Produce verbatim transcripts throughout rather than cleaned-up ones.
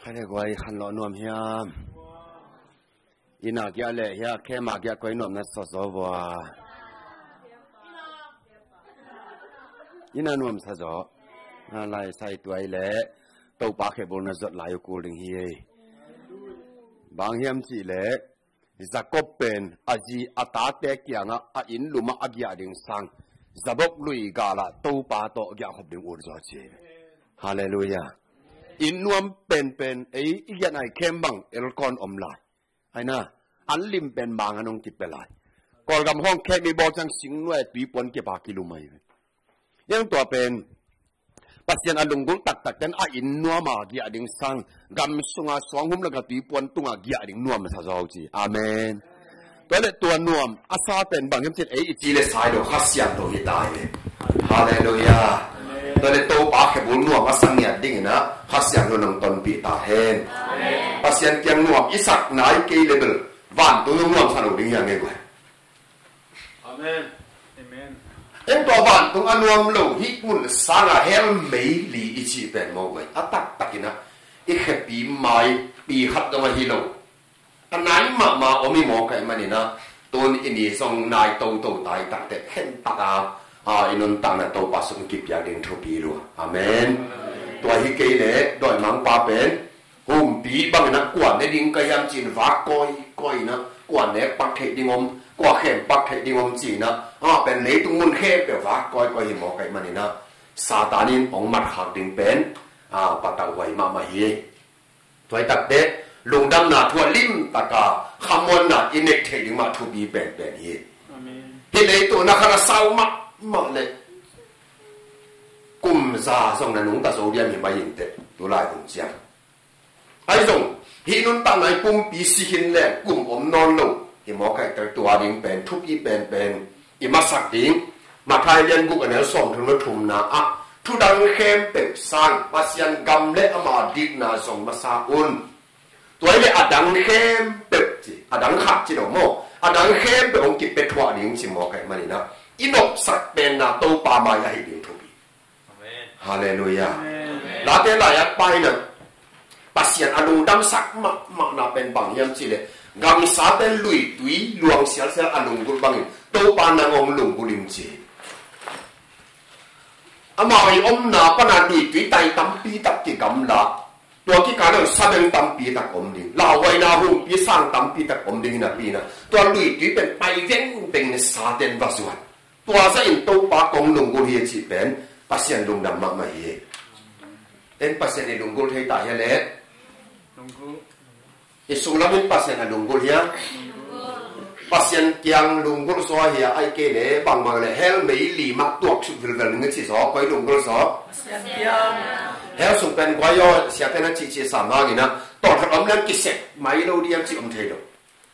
Kha le guai khan lo nuam hiam? Inn a giah le hia, khem a giah koi nuam na sa zo vua. Inn a nuam sa zo. Na lai sai tuai le Topa khebul na zot lai uh kul ding hi ei. Bang hiam cih le Jacob pen a zi a tate kiangah a inn lumah a giah ding sang, Jabbok lui galah Topa tawh giah khop ding ut zaw ci. Halleluiah. Inn nuam penpen ei i giah nai khem bang elkon om lai. Aina, an lim pen mang an hong kipia lai. Kawlgam hong khem i bawl ciang singnuai tuipuan kipa kilum ahi ve. Yang tua pen Pasian a lunggulh taktak ten a inn nuam a giah ding sang, gam sunga suanghum laka tuipuan tunga giah ding nuam sa zaw ci. Amen. Tua le tua nuam a sa pen bang hiam cin ei i ci le sai lo Kha Siangtho hi ta hi. Halleluiah. Tua le Topa khebul nuam a sa ngiat dingin a Kha Siangtho nong tonpih ta hen. Pasian kiang nuam i sak nai kei le bel vantung nuam sa lo ding hi a ngei guai. Amen. Amen. Eng tua vantung a nuam lo hih mun sanga hell mei li i cih pen maw guai, a taktakin a i khepi maipi khat dong ahi lo. A nai mahmah om hi maw kaih manin a, tun i ni zong nai toto tai takteh khen taka a i nuntakna Topa sung kipiak ding thupi lua. Amen. Tua hi kei le dawimangpa pen Humpi bangin a kua ne ding ka hiam cin vak kawikawi in a, kua nek pak theih ding om, kua khem pak theih ding om cin a, a pen leitung mun khempeuh vak kawikawi hi maw kaih manin a, Satan in hong matkhak ding pen a patauhuai mahmah hi. Tua hi takteh lungdamna thu a limtaka khamuanna i neih theih ding mah thupi penpen hi. Amen. Hih leitung na khan a sau mahmah le kum za zong na nungta zo diam hi mai inteh tulai hun ciang. Ahi zong hih nuntakna i pumpi si khin leng kum om nawn lo hi maw kaih, tua ding pen thupi penpen i masak ding. Matthai lian guk a neu sawmthum le thumna ah thu dang khempeuh sang Pasian gam le ama dikna zong masa un. Tua hi le a dang khempeuh ci, a dang khat ci lo maw, a dang khempeuh hong kipia thuah ding ci maw kaih manin a, i nopsak penna Topa mai ahi ding thupi. Halleluiah. Late lai-at pa in a Pasian a lungdamsak mahmahna pen bang hiam cih leh, gamsate luitui luang sialsial a lunggulh bangin Topa nang hong lunggulh in ci. Amau i omna pana luitui tai tampi tak kigamla, tua kikal ah sabeng tampi tak om ding, lauhuaina humpi sang tampi tak om ding hi napi in a, tua luitui pen pai vengveng in saten va zuan. Tua zahin Topa kong lunggulh hi a cih pen Pasian lungdam mahmah hi. En Pasian i lunggulh thei ta hia leh? I sunglamin Pasian a lunggulh hia? Pasian kiang lunggulh zaw hia, ahih kei leh bangmah leh hell mei li mah tuak suk vilvel ning a ci zaw, koi lunggulh zaw? Hell sung pen guai aw, siate na cihcih sa mangin a, tawlkhat om leng kisek mai lo diam cih om thei lo.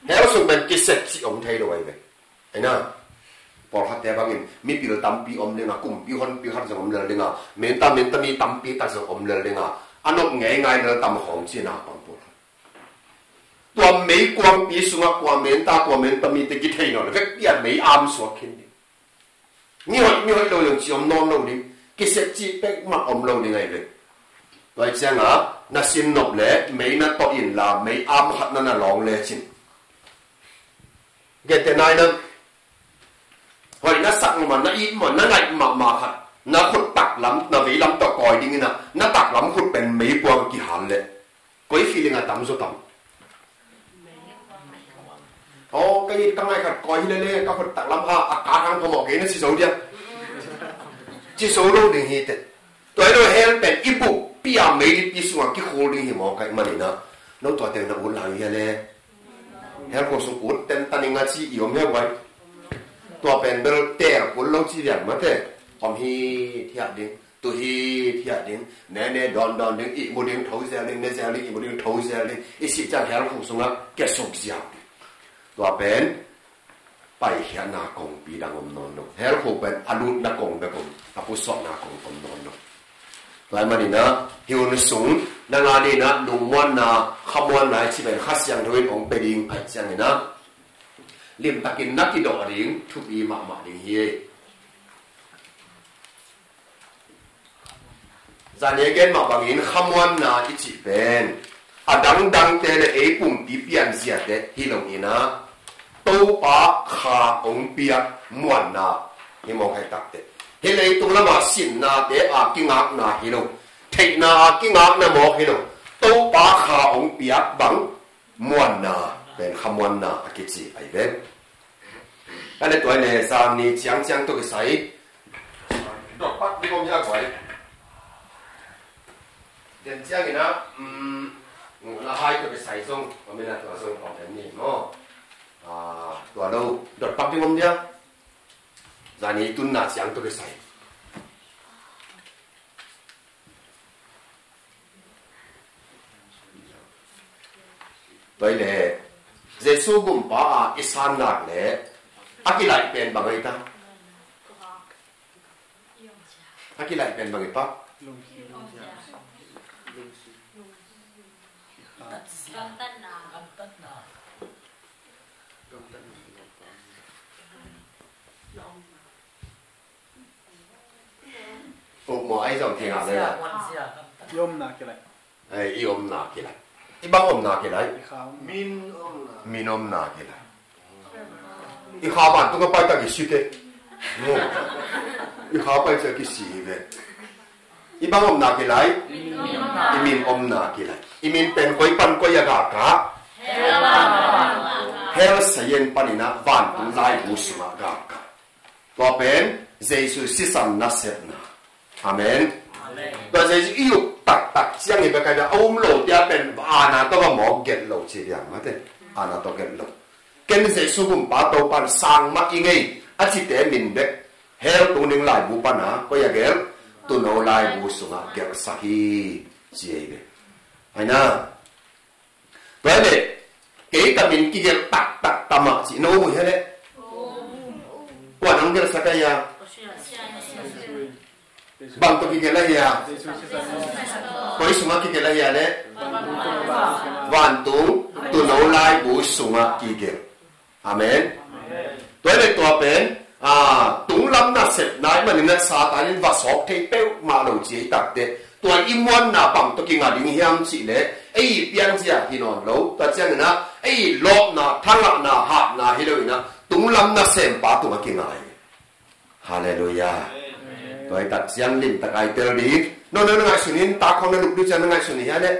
Hell sung pen kisek cih om thei lo ahi ve. Aina, pawlkhatte bangin mipil tampi om ding a, kumpi honpi khat zong om lel ding a, menta menta mi tampi tak zong om lel ding a, a nop ngeingai lel tam khawng cihna pang pawlkhat. Tua meikuangpi sungah kua menta kua menta mite kithei nawn lo vekpi a mei am suak khin ding. Mihoih mihoih lo zong ci om nawn lo ding, kisek cih pek mah om lo ding ahi ve. Tua hi ciangah na sin nop leh mei na tawh inla mei am khat na na lawng lecin. Gentehna in a, hoih na sak mah, na it mah, na ngaih mahmah khat, na khut taklam, na veilam tawh kawi dingin a, na taklam khut pen meikuang kihal leh koi feeling a tam zaw tam? Aw, ka it ka ngaih khat kawi hi lele, ka khut taklam ha a ka thang phamawh kei na ci zo diam? Ci zo lo ding hi teh. Tua hi lo hell pen i bukpi a meilipi sungah kikhul ding hi maw kaih manin a, no tua teng na ut lai hia leh? Hell khuk sung ut tentan ing a ci i om hia guai? Tua pen bel tel kul lo ci lian mate. Om hithiat ding, tu hithiat ding, ne ne dawn dawn ding, ihmu ding tho zel ding, ne zel ding, ihmu ding tho zel ding, i sih ciang hell khuk sungah kiasuk ziau ding. Tua pen paikhiatna kongpi dang om nawn lo. Hell khuk pen a lutna kong bek om, a pusuahna kong om nawn lo. Tua ahih manin a, hih hun sung nang a dingin a lungmuanna, khamuanna i cih pen Kha Siangtho in hong pia ding ahih ciangin a, limtakin na kidawh ding thupi mahmah ding hi. Zan i gen mah bangin khamuanna i cih pen a dangdangte le ei pumpi pianziate hi lo in ah, Topa kha hong piak muanna hi mawk hi. Takte hi leitung lamah sinnate a kingakna hi lo, theihna a kingakna mawk hi lo, Topa kha hong piak bang muanna pen kha muanna a kici ahi ve. Ka le tuai le zan ni ciangciang tawh kisai dot pak ding om hi a guai. Den ciangin ah, um, nguhna hai tawh kisai zong om in ah, tua zong om den ni maw? Ah, tua lo dot pak ding om dia. Zan ni tunna ciang tawh kisai. Tua hi le Jesu gumpa a i san nak le a kilaih pen bang ahi ta? A kilaih pen bang ahi pa? Uk maw, ai zong thei ngah le la. I omna kilaih. Ai, i omna kilaih. I bang omna kilaih? I kha omna. Min omna. Min omna kilaih. I kha vantung a pai ta kisi te. Mu. I kha pai ta kisi hi ve. I bang omna kilaih? I min omna kilaih. I min pen koi pan koi a gaka? Hell sayen panin ah vantung laibu sungah gaka. Tua pen Jesu sisan nasepna. Amen. Amen. Tua Jesu i uk taktak ciang hi bek a, a um lo tia pen ana tawh va mawk gelh lo ci diam mate. Ana tawh gelh lo. Ken Jesu gumpa Topan sang mah i ngei a cite min bek hell tung ding laibu pana koi a gelh? Tuuno laibu sungah gelhsak hi ci ei ve. Aina. Tua hi le kei ka min kigelh taktak ta mah ci no mu hi le. Kuan ang gelhsak a ia? Bang tawh kigelh a ia? Koi sungah kigelh a ia le? Vantung tuuno laibu sungah kigelh. Amen. Tua hi le tua pen, ah, tunglam nasepna i manin ah Satan in va sawk thei peuhmah lo ci ei takte. Tua i muanna bang tawh kinga ding hiam cih le, ei pianzia hi nawn lo. Tua ciangin ah ei lawpna, thangahna, hatna hi lo in ah tunglam nasempa tungah kinga hi. Halleluiah. Amen. Tua hi tak ciang limtak ai tel ding. No, no, na ngaihsun in, ta khawng na lup ding ciang na ngaihsun hi hia le?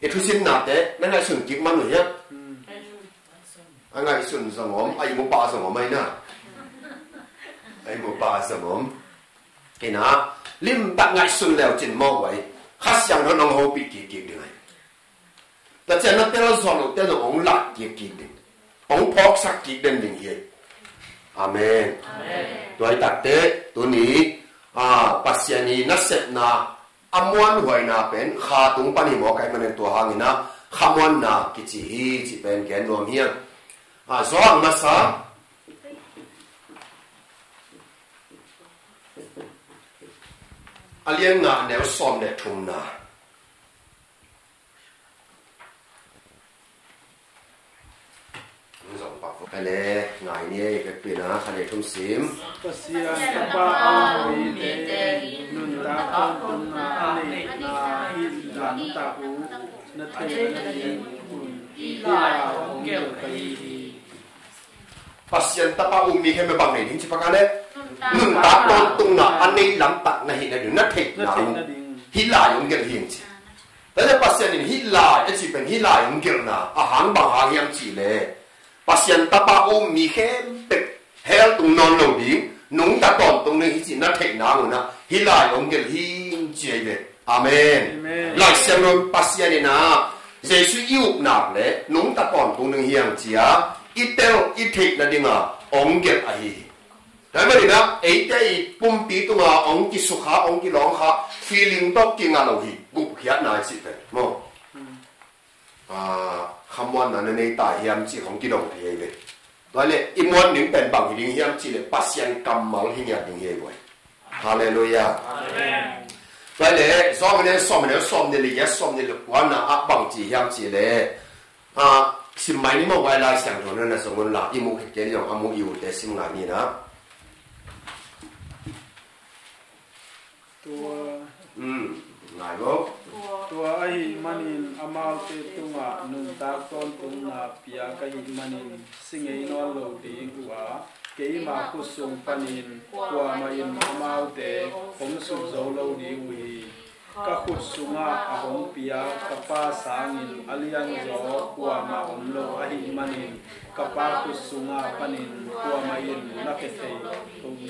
I thusinnate na ngaihsun kik man uh hia? A ngaihsun zong om, a i mupa zong om ai na. A i mupa zong om. Kei na limtak ngaihsun leu cin maw guai. Kha Siangtho in hong hopih kik kik ding ai. Tua ciang na tel zuak loh te zong hong lak kik kik ding, hong phawksak kik den ding hi. Amen. Amen. Tua hi takte tuni, ah, Pasian i nasepna a muanhuaina pen kha tung pan hi mawk ai manin tua hangin ah kha muanna kici hi cih pen gen nuam hiang. Ah, Johan masa a lian nga, a neu sawm le thumna. Ka le ngai ni ei, ka pina, ka le thum sim. Pasian Tapa a um mite nuntak tawntungna a neihna hih lamtak uh na theihna ding un hih lai hong gelh ka hi hi. Pasian Tapa um mi khempeuh bang nei ding ci paka le? Nuntak tawntungna a nei lamtak na hih nading, na theihna uh hih lai hong gelh hi ci. Tua leh Pasian in hih lai a cih pen hih lai hong gelhna a hang bang hang hiam cih leh, Pasian Tapa um mi khempeuh hell tung nawn lo ding, nungta tawntung ding hi cih na theih nang un ah hih lai hong gelh hi ci hi ve. Amen. Amen. Lai Siangtho Pasian in ah Jesu i up nak leh nungta tawntung ding hi hang ci a i tel i theih nading a hong gelh ahi hi. Tua ahih manin ah eite i pumpi tungah hong kisukha, hong kilawngkha, feeling tawh kingah lo hi, gupkhiatna i cih pen maw? Ah, khamuanna na nei ta hiam cih hong kidong thei hi ve. Tua leh i muan ding pen bang hi ding hiam cih leh Pasian kammal hi ngiat ding hi hi ve. Halleluiah. Amen. Tua leh Johan a lian sawm a neu sawmnih le giat, sawmnih le kuana ah bang ci hiam cih leh, ah, sim mai ni maw, vai Lai Siangtho na na zong un la, i muh khit kei ni zong a muh i utte sim ngai ni na. Tua, um, ngai lo. Tua ahih manin amah Amaute tungah nuntak tawntungna pia ka hih manin si ngei nawn lo ding uh a, keima khut sung panin kuamah in amaute hong sut zo lo ding uh hi. Ka khut sungah a hong pia ka Pa sangin a lianzaw kuamah om lo ahih manin ka Pa khut sungah panin kuamah in lakhia thei lo ding hi.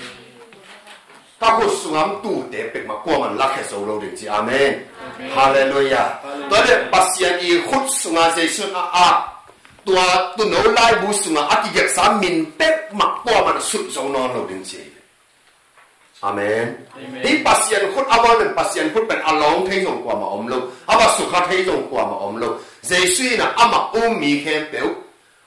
Ka khut sungah om tuute pekmah kuamah in lakhia zo lo ding ci. Amen. Halleluiah. Tua leh Pasian i khut sungah Jesu in a, a tua tuuno laibu sungah a kigelhsa min pekmah kuamah in sut zo nawn lo ding ci. Amen. Hih Pasian khut a va pen, Pasian khut pen a lawng thei zong kuamah om lo, a va sukha thei zong kuamah om lo. Jesu in a amah um mi khempeuh,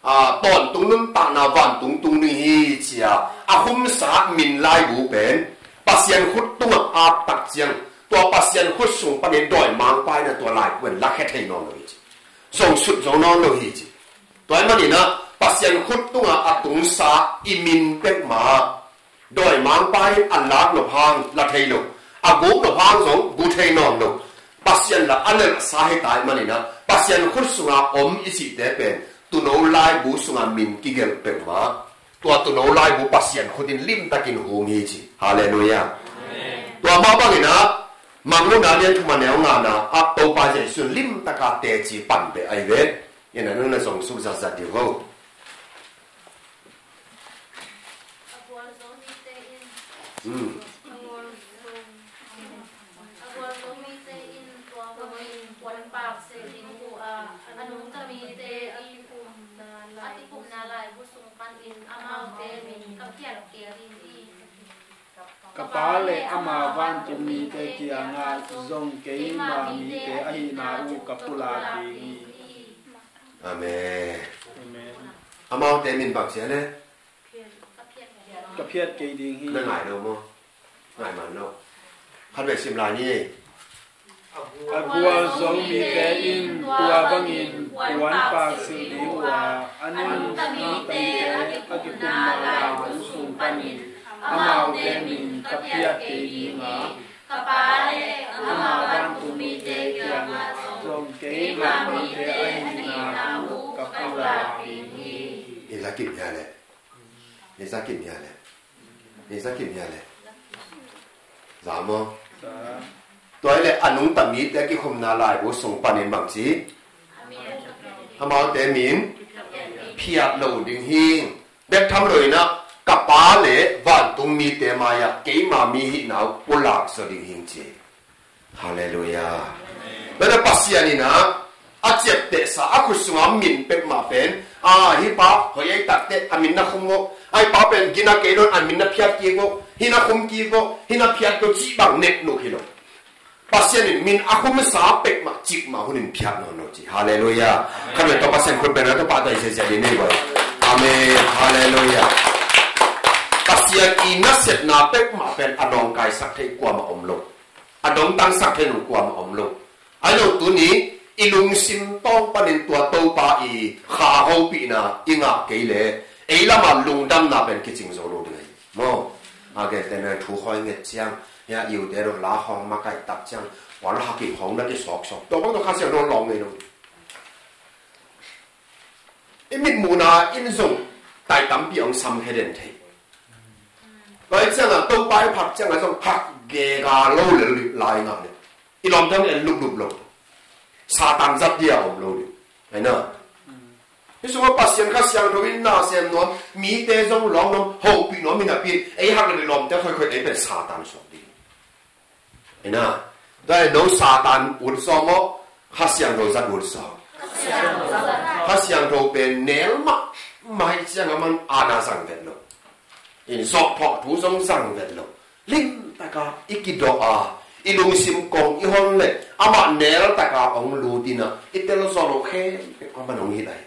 a, tawntung nuntakna vantung tung ding hi ci a, a khumsa min laibu pen Pasian khut tungah ap tak ciang, tua Pasian khut sung panin dawimangpa in a tua laibu pen lakhia thei nawn lo hi ci. Zong sut zo nawn lo hi ci. Tua ahih manin a Pasian khut tungah a tungsa i min pekmah dawimangpa in a lak nop hang la thei lo, a guk nop hang zong gu thei nawn lo. Pasian la a lelhsa hi ta ahih manin a Pasian khut sungah om i cihte pen tuuno laibu sungah min kigelh peuhmah tua tuuno laibu Pasian khut in limtakin hum hi ci. Halleluiah. Tua mah bangin a Mangmuhna a lian thum a neu ngana ah Topa Jesu in limtaka teci panpih ahi ve. Ina nang na zong suk zatzat ding ho. A gualzo mite in, hmm, a gualzo, a gualzo mite in tua bangin puanpak seh ding uh a, a nungta mite in a kikumna laibu sung panin amaute min ka phiat kei ding hi. Ka Pa le ama vantung mite kiangah zong keima mite ahihna uh ka pulak ding hi. Amen. Amen. Amaute min bang ci a le? Ka phiat kei ding hi. Na ngai lo maw? Ngai man lo. Khat vei sim lai ni. A gualzo mite in tua bangin puanpak silh ding uh a, a nungta mite a kikumna laibu sung panin amaute min ka phiat kei ding a, ka Pa le ama vantung mite kiangah zong keima mite ahihna uh ka pulak ding hi. I za kip hia le? I za kip hia le? I za kip hia le? Za maw? Za. Tua hi le a nungta mite a kikumna laibu sung panin bang ci? Amaute min phiat lo ding hi. Bek tham lo in a, ka Pa le vantung mite mai-ah keima mi hihna uh pulak zaw ding hi ci. Halleluiah. Tua Pasian in a, a ciaptehsa a khut sungah min pekmah pen, a, hih pa hoih ei takteh a min na khum uh, a, hih pa pen gina kei lo in a min na phiat kik uh, hih na khum kik uh, hih na phiat kik uh cih bang neknuk hi lo. Pasian in min a khumsa pekmah cikmah hunin phiat nawn lo ci. Halleluiah. Khat vei tawh Pasian khut bengna tawh pahtawi ziahziah ding nei vai. Amen. Halleluiah. Pasian i nasepna pekmah pen a nawngkaisak thei kuamah om lo. A dongtangsak thei lo kuamah om lo. Ahi lo tuni i lungsim tawng panin tua Topa i kha hopihna i ngah kei le ei lamah lungdamna pen kicing zo lo ding ahi. Maw? A gente na thu khawi nget ciang, hia iute dong la khawng makaih tak ciang, wan hakip khawng na kisawksawk. Tua bang tawh Kha Siangtho lawng ngei lo. I mitmuhna in zong tai tampi hong samkhia den thei. Tua hi ciangah Topa i phat ciangah zong phat gega lo lel lai ngah le i lawmte hong en luplup lo. Satan zat dia om lo ding. Ahi na. Hi sungah Pasian Kha Siangtho in na sem nuam, mite zong lawng nuam, hopih nuam hi napi, ei hak le i lawmte khoikhoi ei pen Satan suak ding. Ahi na. Tua hi no Satan ut zaw maw, Kha Siangtho zat ut zaw. Kha Siangtho pen nel mahmah hi ciang a man a na zang vet lo. In zawhphawk thu zong zang vet lo. Limtaka i kidawh a, i lungsim kong i hon le amah nel taka hong lut in a, i tel zawh lo khempeuh a man hong hilh ahi.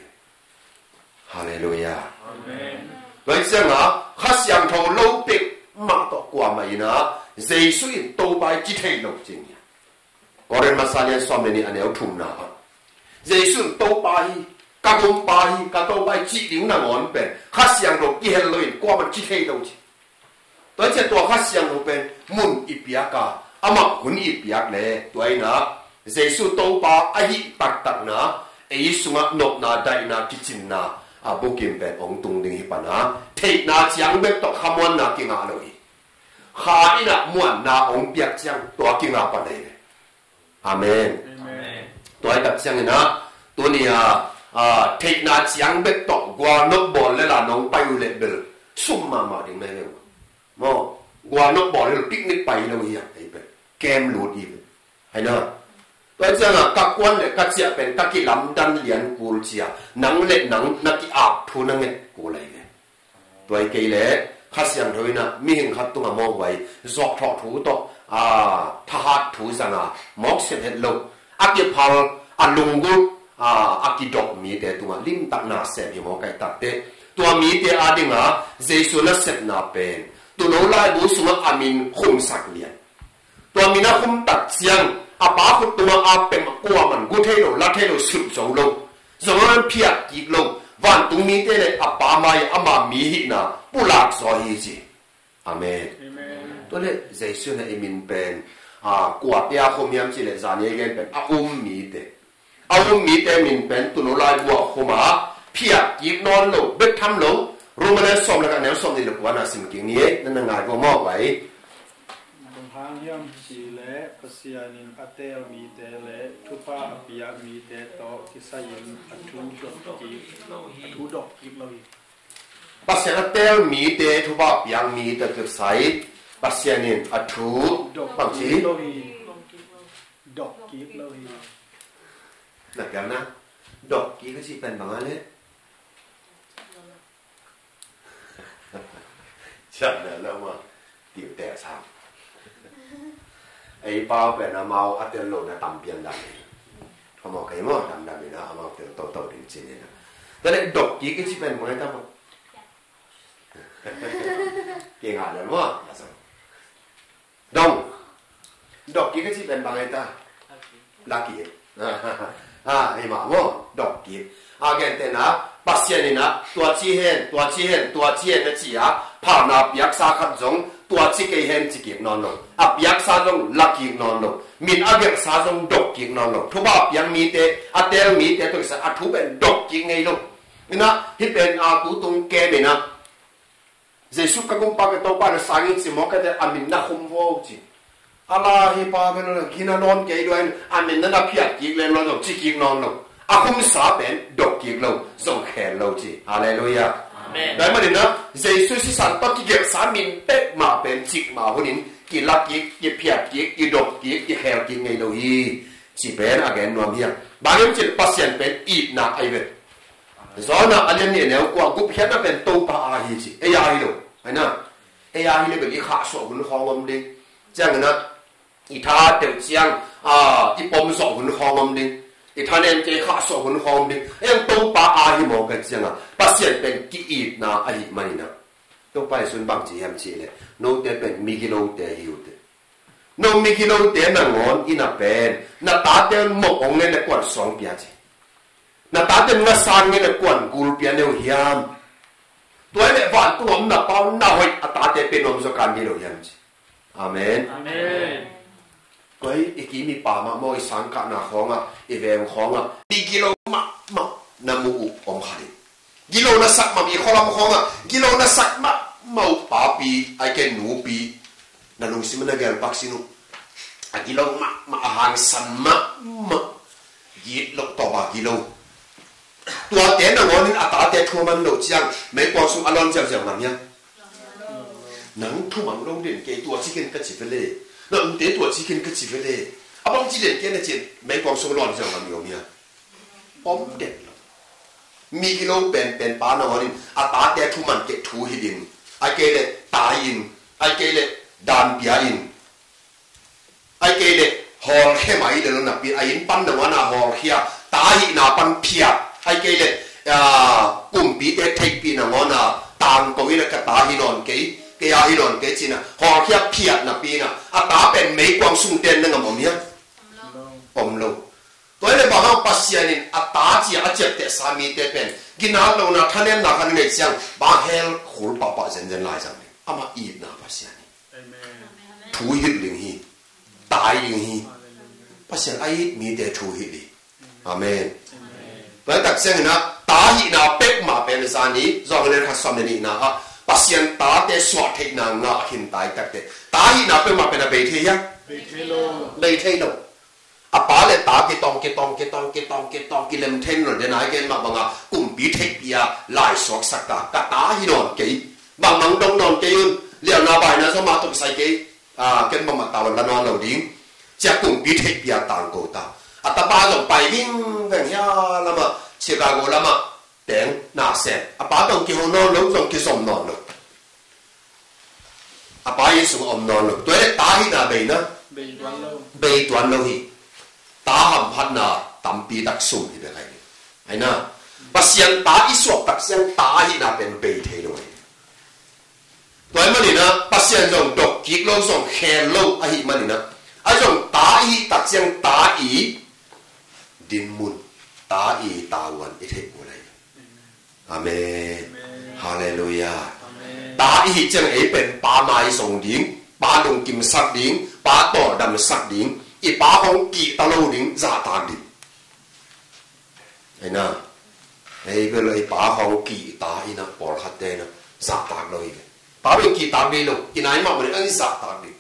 Halleluiah. Amen. Tua hi ciangah Kha Siangtho lo pek mah tawh kuamah in a, Jesu in Topa hi ci thei lo cih hi. Korin masa lian sawm le nih a neu thumna ah Jesu in Topa hi, ka gumpa hi, ka Topa hi cih ding nangawn pen Kha Siangtho kihel lo in kuamah ci thei lo ci. Tua hi ciah tua Kha Siangtho pen mun i piak a, amah hun i piak le tua in a Jesu Topa ahih taktakna, ei sungah nopna, daihna, kicinna a bukim pen hong tung ding hi pana, theihna ciang bek tawh khamuanna kingah lo hi. Kha in ah muanna hong piak ciang tua kingah pan ahi ve. Amen. Amen. Tua hi tak ciangin ah, tuni a, a, theihna ciang bek tawh gualnop bawl le la nong pai uh leh bel sum mahmah ding na hi ve. Maw, gualnop bawl le picnic pai lo hi a, ei pen kem lut hi ve. Hai na. Tua ciangah ka kuan le ka ciah pen ka kilamdan lian kul cia, nang le nang na ki-ap thu na nget kul ahi ve. Tua hi kei leh Kha Siangtho in ah mihing khat tungah mawk vai, zawhthawh thu tawh, a, thahat thu zanga mawk sem het lo, a kiphal, a lunggulh, a, a kidop mite tungah limtak na sem hi maw, kaih takteh. Tua mite adinga Jesu nasepna pen tuuno laibu sungah a min khumsak lian. Tua min a khum tak ciang a Pa khut tungah a pem a, kuaman gu thei lo, la thei lo, sut zo lo, zong a phiat kik lo, vantung mite le a Pa mai ama mi hihna pulak zaw hi ci. Amen. Amen. Tua le Jesu na i min pen, a, kuate a khum hiam ci le zani a gen pen a um mite. A um mite min pen tuuno laibu a khum a, phiat kik nawn lo, bek tham lo. Roma le sawm le khat, neu sawm nih le kua na sim kik ni, na na ngai vo maw vai. Bang hang hiam cih leh Pasian in a teel mite le thupha a piak mite tawh kisai-in a thu dok kik, a thu dok kik lo hi. Pasian a teel mite, thupha a piak mite tawh kisai Pasian in a thu dok bang ci kik lo hi. Dok kik lo hi. Na piang na, dok kik a cih pen bang a leh? Ciamna lo ma, tiu teh sang. Ei pau pen amau a tel lo na tam pian dam. Amau kei maw, tam dam ina, amau tel to to ding cin ina. Tua le dok kik i ci pen bang ai tam maw? Kei ngah lo maw, la sang. Dong. Dok kik a cih pen bang ai ta? Lak kik. Ha, hi mah maw, dok kik. A gentehna, Pasian in ah tua ci hen, tua ci hen, tua ci hen a ci a, phalna piaksa khat zong tua ci kei hen ci kik nawn lo. A piaksa zong lak kik nawn lo. Min a gelhsa zong dok kik nawn lo. Thupha a piak mite, a teel mite tawh kisai a thu pen dok kik ngei lo. Ina, hih pen a tu tung kem ina. Jesu ka gumpa ka Topa na sangin ci mawk ka te a min na khum vo ci. A la hi pa pen na gina nawn kei duai a min na na phiat kik leng nawn lo, ci kik nawn lo. A khumsa pen dok kik lo, zong khel lo ci. Halleluiah. Amen. Dai manin na Jesu sisan tawh kigelhsa min pek mah pen cik mah hunin kila kik, kiphiat kik, kidok kik, kikhel kik ngei lo hi. Ci pen a gen nuam hiam. Bang hiam cin Pasian pen itna ai vet. John a lian nih neu kua gupkhiatna pen Topa a hi ci. Ei a hi lo. Ai na. Ei a hi le bel i khahsuah hun khawng om ding. Ciangin a i tha teuh ciang a i pom zawh hun khawng om ding. I thanem kei khahsuah hun khawng om ding. Ei ang Topa a hi mawk a cianga Pasian pen ki-itna ahi manin a Topa Jesu'n bang ci hiam cih leh note pen migilote hi uh teh. No migilote nangawn in a pen na tate mawk hong ngen le kuan sawng pia ci. Na tate ngasan ngen le kuan gul pia neu hiam. Tua hi leh vantung om na pau na hoih a tate pe nuam zaw kan hi lo hiam ci. Amen. Amen. Tua hi i kim i pam ah maw, i sangkahna khawngah, i veng khawngah migilo mahmah na mu uh om kha ding. Gilo na sak mah mi khualam khawngah gilo na sak mahmah uh papi, ai ken nupi, na lungsim na gelpak sin uh. A gilo mahmah, a hangsan mahmah, gitloh tawpa gilo. Tuate nangawnin a tate thuman loh ciang meikuang sung a lawn ziauziau ngam hiam? Nang thumang lo den kei tua ciken ka ci vele. Na ute tua ciken ka ci vele. A bang ci den kei na cin meikuang sung lawn ziau ngam hiam? Om den lo. Mi gilo penpen pa nangawnin a tate thuman keh thu hi din. Ai kei le tai in, ai kei le danpia in, ai kei le hawlkhia mah hi le lo napi a inn pan nangawna hawlkhia, ta hihna pan phiat, ai kei le kumpite theihpih nangawna tangko hi le ka ta hi nawn kei, kei a hi nawn kei cina hawlkhia phiat napi na a ta pen meikuang sungten na ngam om hiam? Om lo. Tua hi le bang hang Pasian in a ta cia a ciaptehsa mite pen ginat lohna thanemna khan nei ciang bang hell khul pahpah zenzen lai zang ding. Amah itna Pasian hi. Amen. Thu hilh ding hi. Tai ding hi. Hallelujah. Pasian a it mite thu hi hi. Amen. Tua tak ciangin ah ta hihna peuhmah pen zani Johan lian khat sawm le nihna ah Pasian tate suah theihna ngah khin ta i takte, ta hihna peuhmah pen a bei thei hiam? Bei thei lo. Bei thei lo. A pa le ta kitawng kitawng kitawng kitawng kitawng kilem thei lo. Denai gen mah banga kumpi theihpih a lai suaksak ta, ka ta hi nawn kei, bangmah dong nawn kei un, lialna baina zong mah tawh kisai kei, ken bangmah tavuan la nawn lo ding, cia kumpi theihpih a tangko ta. A tapa zong pai vingveng hia lamah, Chicago lamah teng na sem. A pa tawh kiho nawn lo, zong kizom nawn lo. A pa inn sung a om nawn lo. Tua hi ta hihna beina. Bei tuan lo. Bei tuan lo hi. Ta hamphatna tampi tak sum hi bek ahi. Aina, Pasian ta i suak tak ciang ta hihna pen bei thei lo ahi. Tua ahih manin ah Pasian zong dok kik lo, zong khel lo ahih manin ah, a zong ta i hih tak ciang ta i dinmun, ta i tavuan i theih kul ahi. Amen. Amen. Halleluiah. Amen. Ta i hih ciang ei pen pa maizong ding, pa lungkimsak ding, pa tawldamsak ding, i pa hong kihta lo ding, zahtak ding. Aina, ei bel ei pa hong kihta ina pawlkhatte ina zahtak lo hi ve. Pa pen kihtak ding lo, i nai mah manin a i zahtak ding.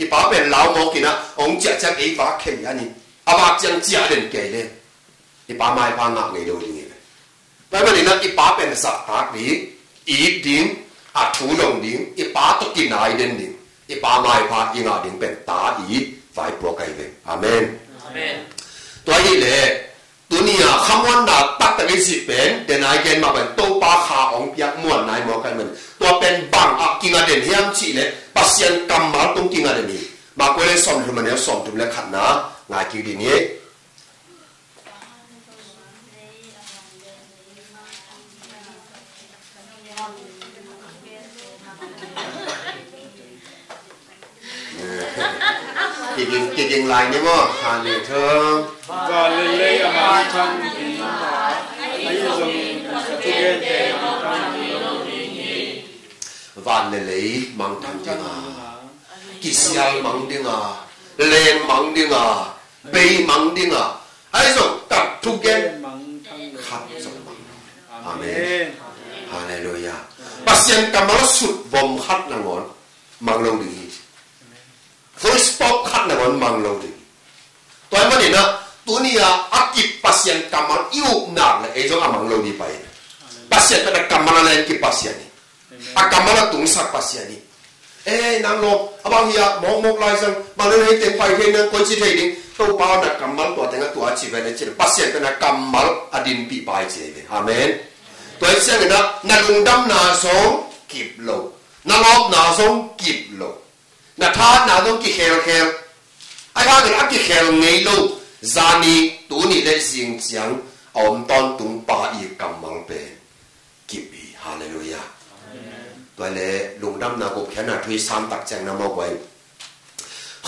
I pa pen lau mawk ina hong ciah ciang ei vak khem hi a ni. A vak ciang ciah den kei le, i pa maipha ngah ngei lo ding hi ve. Tua ahih manin ah i pa pen zahtak ding, it ding, a thu dong ding, i pa tawh kinai den ding, i pa maipha i ngah ding pen ta i vaipuak ahi ve. Amen. Amen. Tua ahih leh tuni a khamuanna taktak i cih pen, denai gen mah pen Topa kha hong piak muanna hi mawk ahih manin, tua pen bang ah kinga den hiam cih leh Pasian kammal tung kinga den hi. Marka lian sawmthum a neu sawmthum le khatna ngai kik ding hi. Kiging, kiging lai ni maw? Khan ni thum. Van le lei a mangthang ding a, ahi zongin thugente mangthang ding lo ding hi. Van le lei mangthang ding a, kisial mang ding a, leng mang ding a, bei mang ding a, ahi zong ka thugen khat zong mang. Amen. Halleluiah. Pasian kammal sut vom khat nangawn mang lo ding hi. Full stop khat nangawn mang lo ding hi. Tua ahih manin ah tuni a a kip Pasian kammal i up nak leh ei zong a mang lo ding pai. Pasian pen a kammal a len kip Pasian hi. A kammal a tungsak Pasian hi. Eh, nang lawm, a bang hi a, mawkmawk lai zang, bang nan hei teng pai thei nang koi ci thei ding, Topa na kammal tua teng a tua ci ve le ci le, Pasian pen a kammal a dinpih pai ci ve. Amen. Tua hi ciangin ah, na lungdamna zong kip lo, na lawpna zong kip lo, na thahatna zong kikhelkhel. A hangin a kikhel ngei lo, zani, tuni le zing ciang a om tawntung pa i kammal pen kip hi. Halleluiah. Tua le lungdamna gupkhiatna thu i sam tak ciang na mawk uh ahi.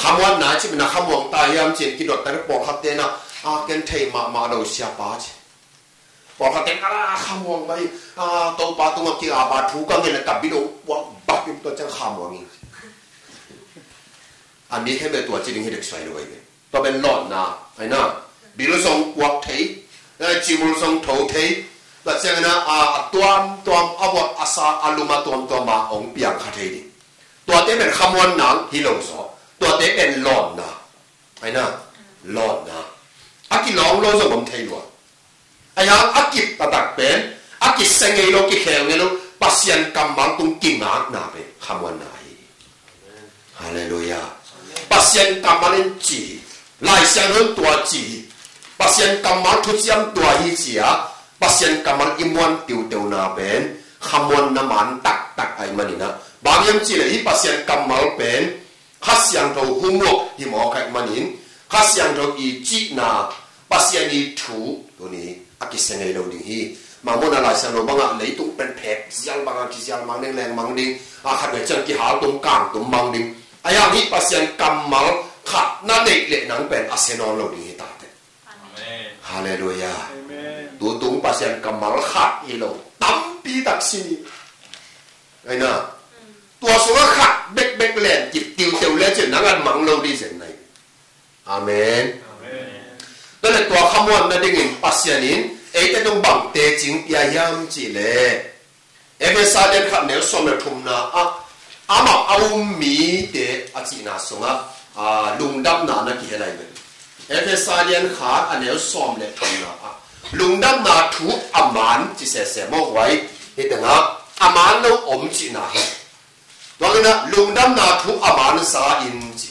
Khamuanna cih na khamuang ta hiam cih kidot ta le pawlkhatte na, a ken thei mahmah lo siapa ci. Pawlkhatte na a khamuang mai, a Topa tungah ki a ba thu ka ngen le ka bit uh buak bak in tua ciang khamuang in. A mi khempeuh tua ci ding hi dek suai lo ahi ve. Tua pen lawnna, aina, bil zong puak thei, eh, cimul zong tho thei, tua ciangin ah, a, a tuamtuam, a buat a sa, a lum a tuamtuam a hong piang kha thei ding. Tuate pen khamuanna hi lo zaw, tuate pen lawnna, aina, lawnna. A kilawng lo zong om thei lua. Ahi hang a kip taktak pen, a kisia ngei lo, kikhel ngei lo, Pasian kammal tung kingakna pen khamuanna hi. Halleluiah. Pasian kammal in ci hi. Lai Siangtho in tua ci hi. Pasian kammal thuciam tua hi ci a, Pasian kammal i muan tiuteuna pen khamuanna man taktak ahih manin ah. Bang hiam cih leh hih Pasian kammal pen Kha Siangtho homework hi mawk ahih manin, Kha Siangtho i cihna, Pasian i thu, tuni a kisia ngei lo ding hi. Mangmuhna Lai Siangtho bangah leitung pen phek zial bangah kizial mang ding, leng mang ding, a khat vei ciang kihaltum kangtum mang ding. Ahi hang hih Pasian kammal khat na neih leh nang pen a sia nawn lo ding hi tate. Amen. Halleluiah. Amen. Tutung Pasian kammal khat hi lo, tampi tak si ni. Aina. Tua sungah khat bekbek len kip tiuteu le cin nang an mang lo ding zen nai. Amen. Le tua khamuan nadingin Pasian in eite tung bang tecing pia hiam cih leh, Efesa lian khat neu sawm le thumna ah amah a um mite a cihna sungah, aa, lungdamna na kihel lai ve. Efesa lian khat a neu sawm le thumna ah lungdamna thu a man ci sese maw huai. Hi tengah a man lo om cihna hi. Tua inah lungdamna thu a man sa in ci.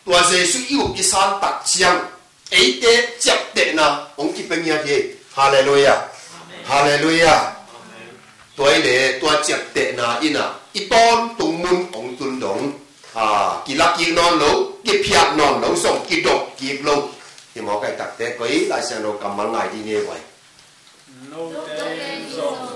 Tua Jesu i up i san tak ciang eite ciaptehna hong kipia ngiat hi. Halleluiah. Halleluiah. Tua i le tua ciaptehna inah i tawntung mun hong tun dong, aa, kila kik nawn lo, kiphiat nawn lo, zong kidop kik lo. Hi mawk ai takte koi Lai Siangtho kammal ngai dih ni vai. Note in zong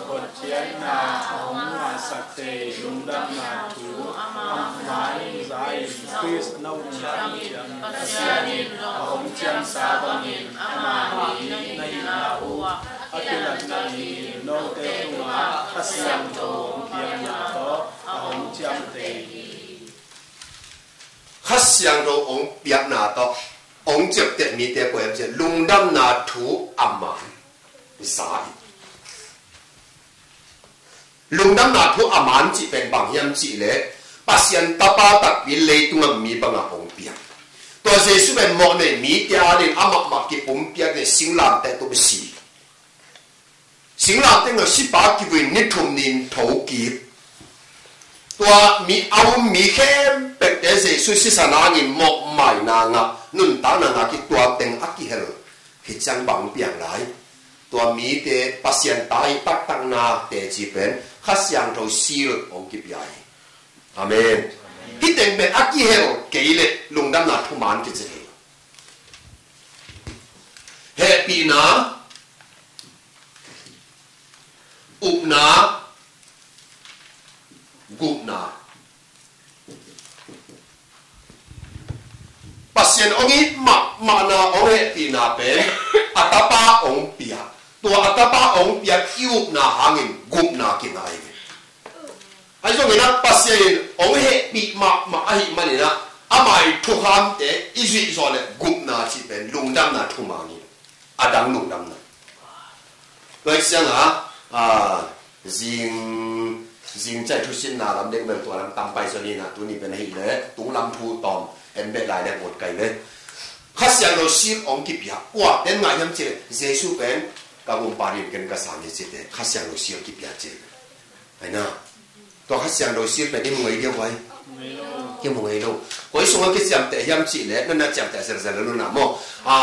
Pasian na a hong ngahsak thei lungdamna thu a man za in Khrist na upna ciang Pasian in a hong ciamsa bangin amah i na hihna uh a kilatna ni-in note tungah Kha Siangtho hong piakna tawh a hong ciam thei hi. Kha Siangtho hong piakna tawh hong ciapteh mite kua hiam cih leh lungdamna thu a man za hi. Lungdamna thu a man cih pen bang hiam cih leh Pasian Tapa takpi leitungah mi bangah hong piak. Tua Jesu pen mawhnei mite adingin amah mah kipumpiak in singlamteh tung si. Singlamteh tungah sipa kivui in ni thum ni-in thokik. Tua mi a um mi khempeuhte Jesu sisan hangin mawhmaina ngah, nuntakna ngah kik, tua teng a kihel hi ciang bang piang lai. Tua mite Pasian ta hi taktakna teci pen Kha Siangtho seal hong kipia hi. Amen. Hih teng pen a kihel kei leh lungdamna thuman kici thei lo. Hehpihna, upna, gupna. Pasian hong it mahmahna hong hehpihna pen a tapa hong piak. Tua a tapa hong piak i upna hangin gupna kingah hi. Ahi zongin ah Pasian in hong hehpih mahmah ahih manin ah ama i thukhamte i zuih zawh leh gupna cih pen lungdamna thuman hi. A dang lungdamna. Tua hi ciangah, a, zing, zing ciang thusinna lam dek bel tua lam tam pai zaw ni-in ah tuni pen ahih leh tunglam thu tawm en beh lai leh ut kai ve. Kha Siangtho seal hong kipia, kuate in ngah hiam cih leh Jesu pen ka gumpa dingin ken ka sang hi cihte Kha Siangtho seal kipia cih. Ahi na. Tua Kha Siangtho seal pen i mu ngei dia huai. I mu ngei lo. Koi sungah kiciamteh hiam cih leh, na na ciamteh zelzel lo na maw. A,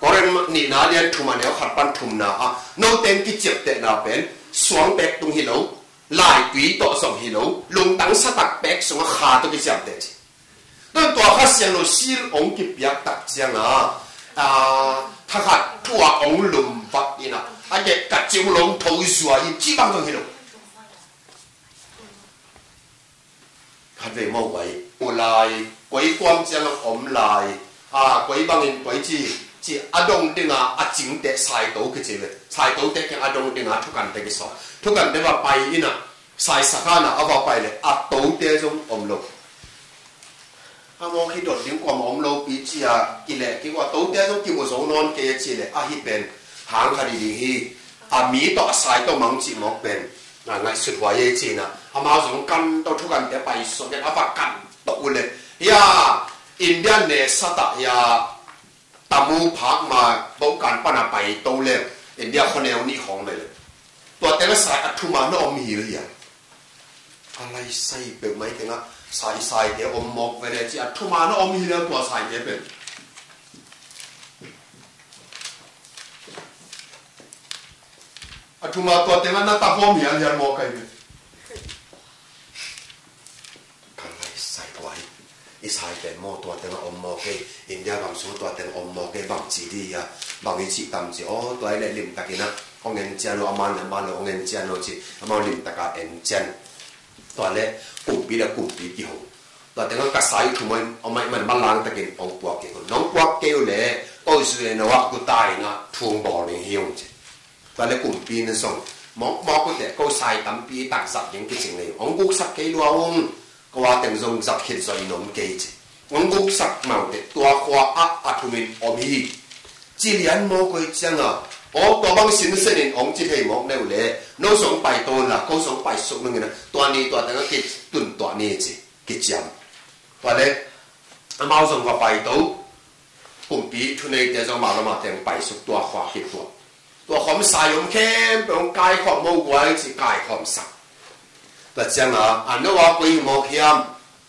Korin nihna lian thum a neu khat pan thumna ah, note in kiciamtehna pen suang pek tung hi lo, laitui tawh zong hi lo, lungtang satak pek sungah Kha tawh kiciamteh ci. Tua, tua Kha Siangtho seal hong kipiak tak ciangah, a, thakhat thu ah hong lumvat in ah, a, kei ka cih uh lo hong tho zuai in cih bang zong hi lo. Khatvei mawh pai uh lai, koi kuam ciangah om lai, a, koi bangin koi ci, ci a dong dingah a cingte saito kici ve. Saitote kiang a dong dingah thukante kisawm. Thukante va pai in ah, saisakhan ah a va pai leh a tote zong om lo. A mawk hi dot ding kuamah om lo pi ci-a kileh kik uh a, tote zong kimu zo nawn kei a cih leh ahi pen hang khat hi ding hi. A mi tawh a sai tawh mang cih mawk pen a ngaihsut huai ei ci-in ah, amau zong kan tawh thukante pai suak in a va kan tawh uh leh, hia, India ne sat ah, hia, Tamu phak ma bohkan pan a pai to leh India khuaneu nih khawng ve leh, tua teng a sai a thuma na om hi hia? A lai sai peuhmah tengah sai, saite om mawk ve leh ci, a thuma na om hi leh tua saite pen. A thuma tua tengah na ta hawm hialhial mawk ai ve. Ka lai sai huai. I saite maw tua tengah om mawk ei, India gam sung tua tengah om mawk ei, bang ci di hia, bang i cih tam ci, aw, tua i leh limtakin ah hong en cian lo, a man le a man lo hong en cian lo ci, amau limtaka en cian. Tua leh kumpi le kumpi kiho. Tua tengah ka sai thu mai, a mai man malang takin hong puak kei uh. Nong puak kei uh leh ko zui no ah ku tai na thung bawl ning hi ung ci. Tua leh kumpi in zong mawkmawk uh teh ko sai tampi tak zat ding kicing nei. Hong guksak kei lua ung, ko a teng zong zat khit zaw in om kei ci. Hong guksak mau teh tua khua ah a thumin om hi. Ci lian mawk uh ciangah, aw, tua bang sinsenin hong ci thei mawk neu le, no zong pai tawn la, ko zong pai suk nungin a, tua ni tua tengah kitun tuah ni ci, kiciam. Tua le, amau zong va pai to, kumpi thuneite zong mah lamah teng pai suk tua khua khit tua. Tua khawm sai om khempeuh hong kaikhawm mo guai ci kaikhawm sak. Tua ciangah, a no a koi hi mawk hiam,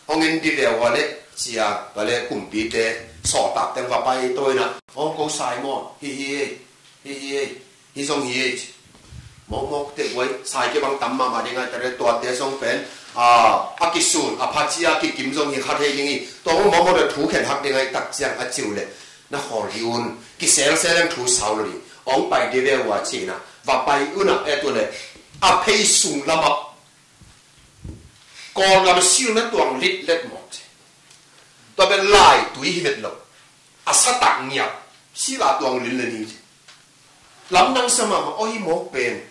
hong en di leh ua le, cia, tua le kumpite, sawhtak teng va pai tawn a, aw ko sai maw, hi hi ei, hi hi ei, hi zong hi ei ci. Mawkmawk teh guai, sai kibang tam mahmah ding ai, tua le tuate zong pen, a, a kisun, a phacia, a kikim zong hi kha thei ding hi, tua hong mawkmawk le thu khen hak ding ai tak ciang a ciu le, na khawl hi un, kiselsel leng thu sau lo ding, hong pai di ve ua cina, va pai un a, e tu le, a phei sung lamah, Kawlgam sil na tuang litlet mawk ci. Tua pen lai tui hi vet lo. A satak ngiat. Sil a tuang lin le ni ci. Lamdang sa mahmah aw hi mawk pen.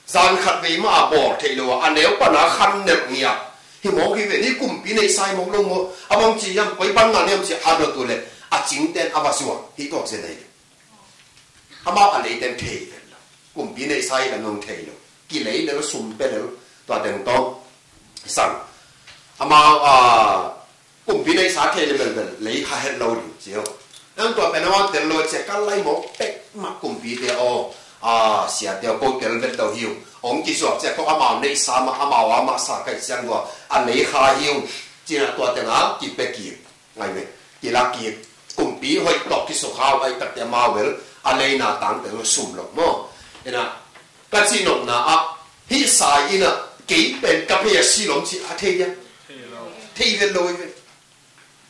Zan khat vei mah a bawl theih lo a, a neu pana khan nelh ngiat. Hi mawk hi ve ni kumpi neihsa hi mawk lo maw. A bang ci hiam koi pan ngan hiam ci a dot uh le. A cingten a va zuak. Hi tuak zen ahi. Amau a leiten thei vel lo. Kumpi neihsa hi kan nong thei lo. Kilei lel sum pe lel. Tua teng tawh sang. Amau, a, kumpi neihsa thei le belbel lei kha het lo ding cio. Nang tua pen amau tel lo cia kal lai mawk pek mah kumpite aw. A, siate aw ko tel vet lo hi uh. Hong kizuak cia ko amau neihsa mah amau a mah sa kaih ciang tua. A lei kha hi uh. Cina tua tengah kipia kik. Ngai ve. Kila kik. Kumpi hoih tawh kisukha uh ai takte amau bel a leina tangte sum lo maw. Ina ka cihnopna ah hih sai ina kei pen ka phei a si lom ci a thei dia. Thei vet lo i ve.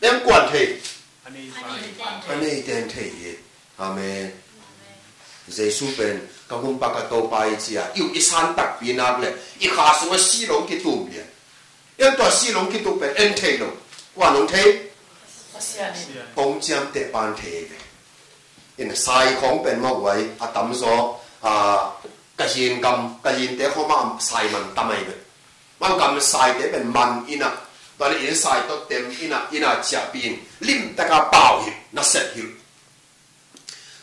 Dem kuan thei. A neite an thei hi. Amen. Jesu pen ka humpa ka Topa i cia i uh i san takpi nak le i kha sungah si lom kitum dia. Ian tua si lom kitum pen en thei lo. Kuan hong thei? Pasian. Hong ciamteh pan thei ve. In sai khawng pen mah uai a tamzaw, a, ka hin gam, ka hinte khawng mah sai man tam ai ve. Mah gam saite pen man ina, tua le inn sai tawh tem ina, ina ciahpih in limtaka pau hilh, nasep hilh.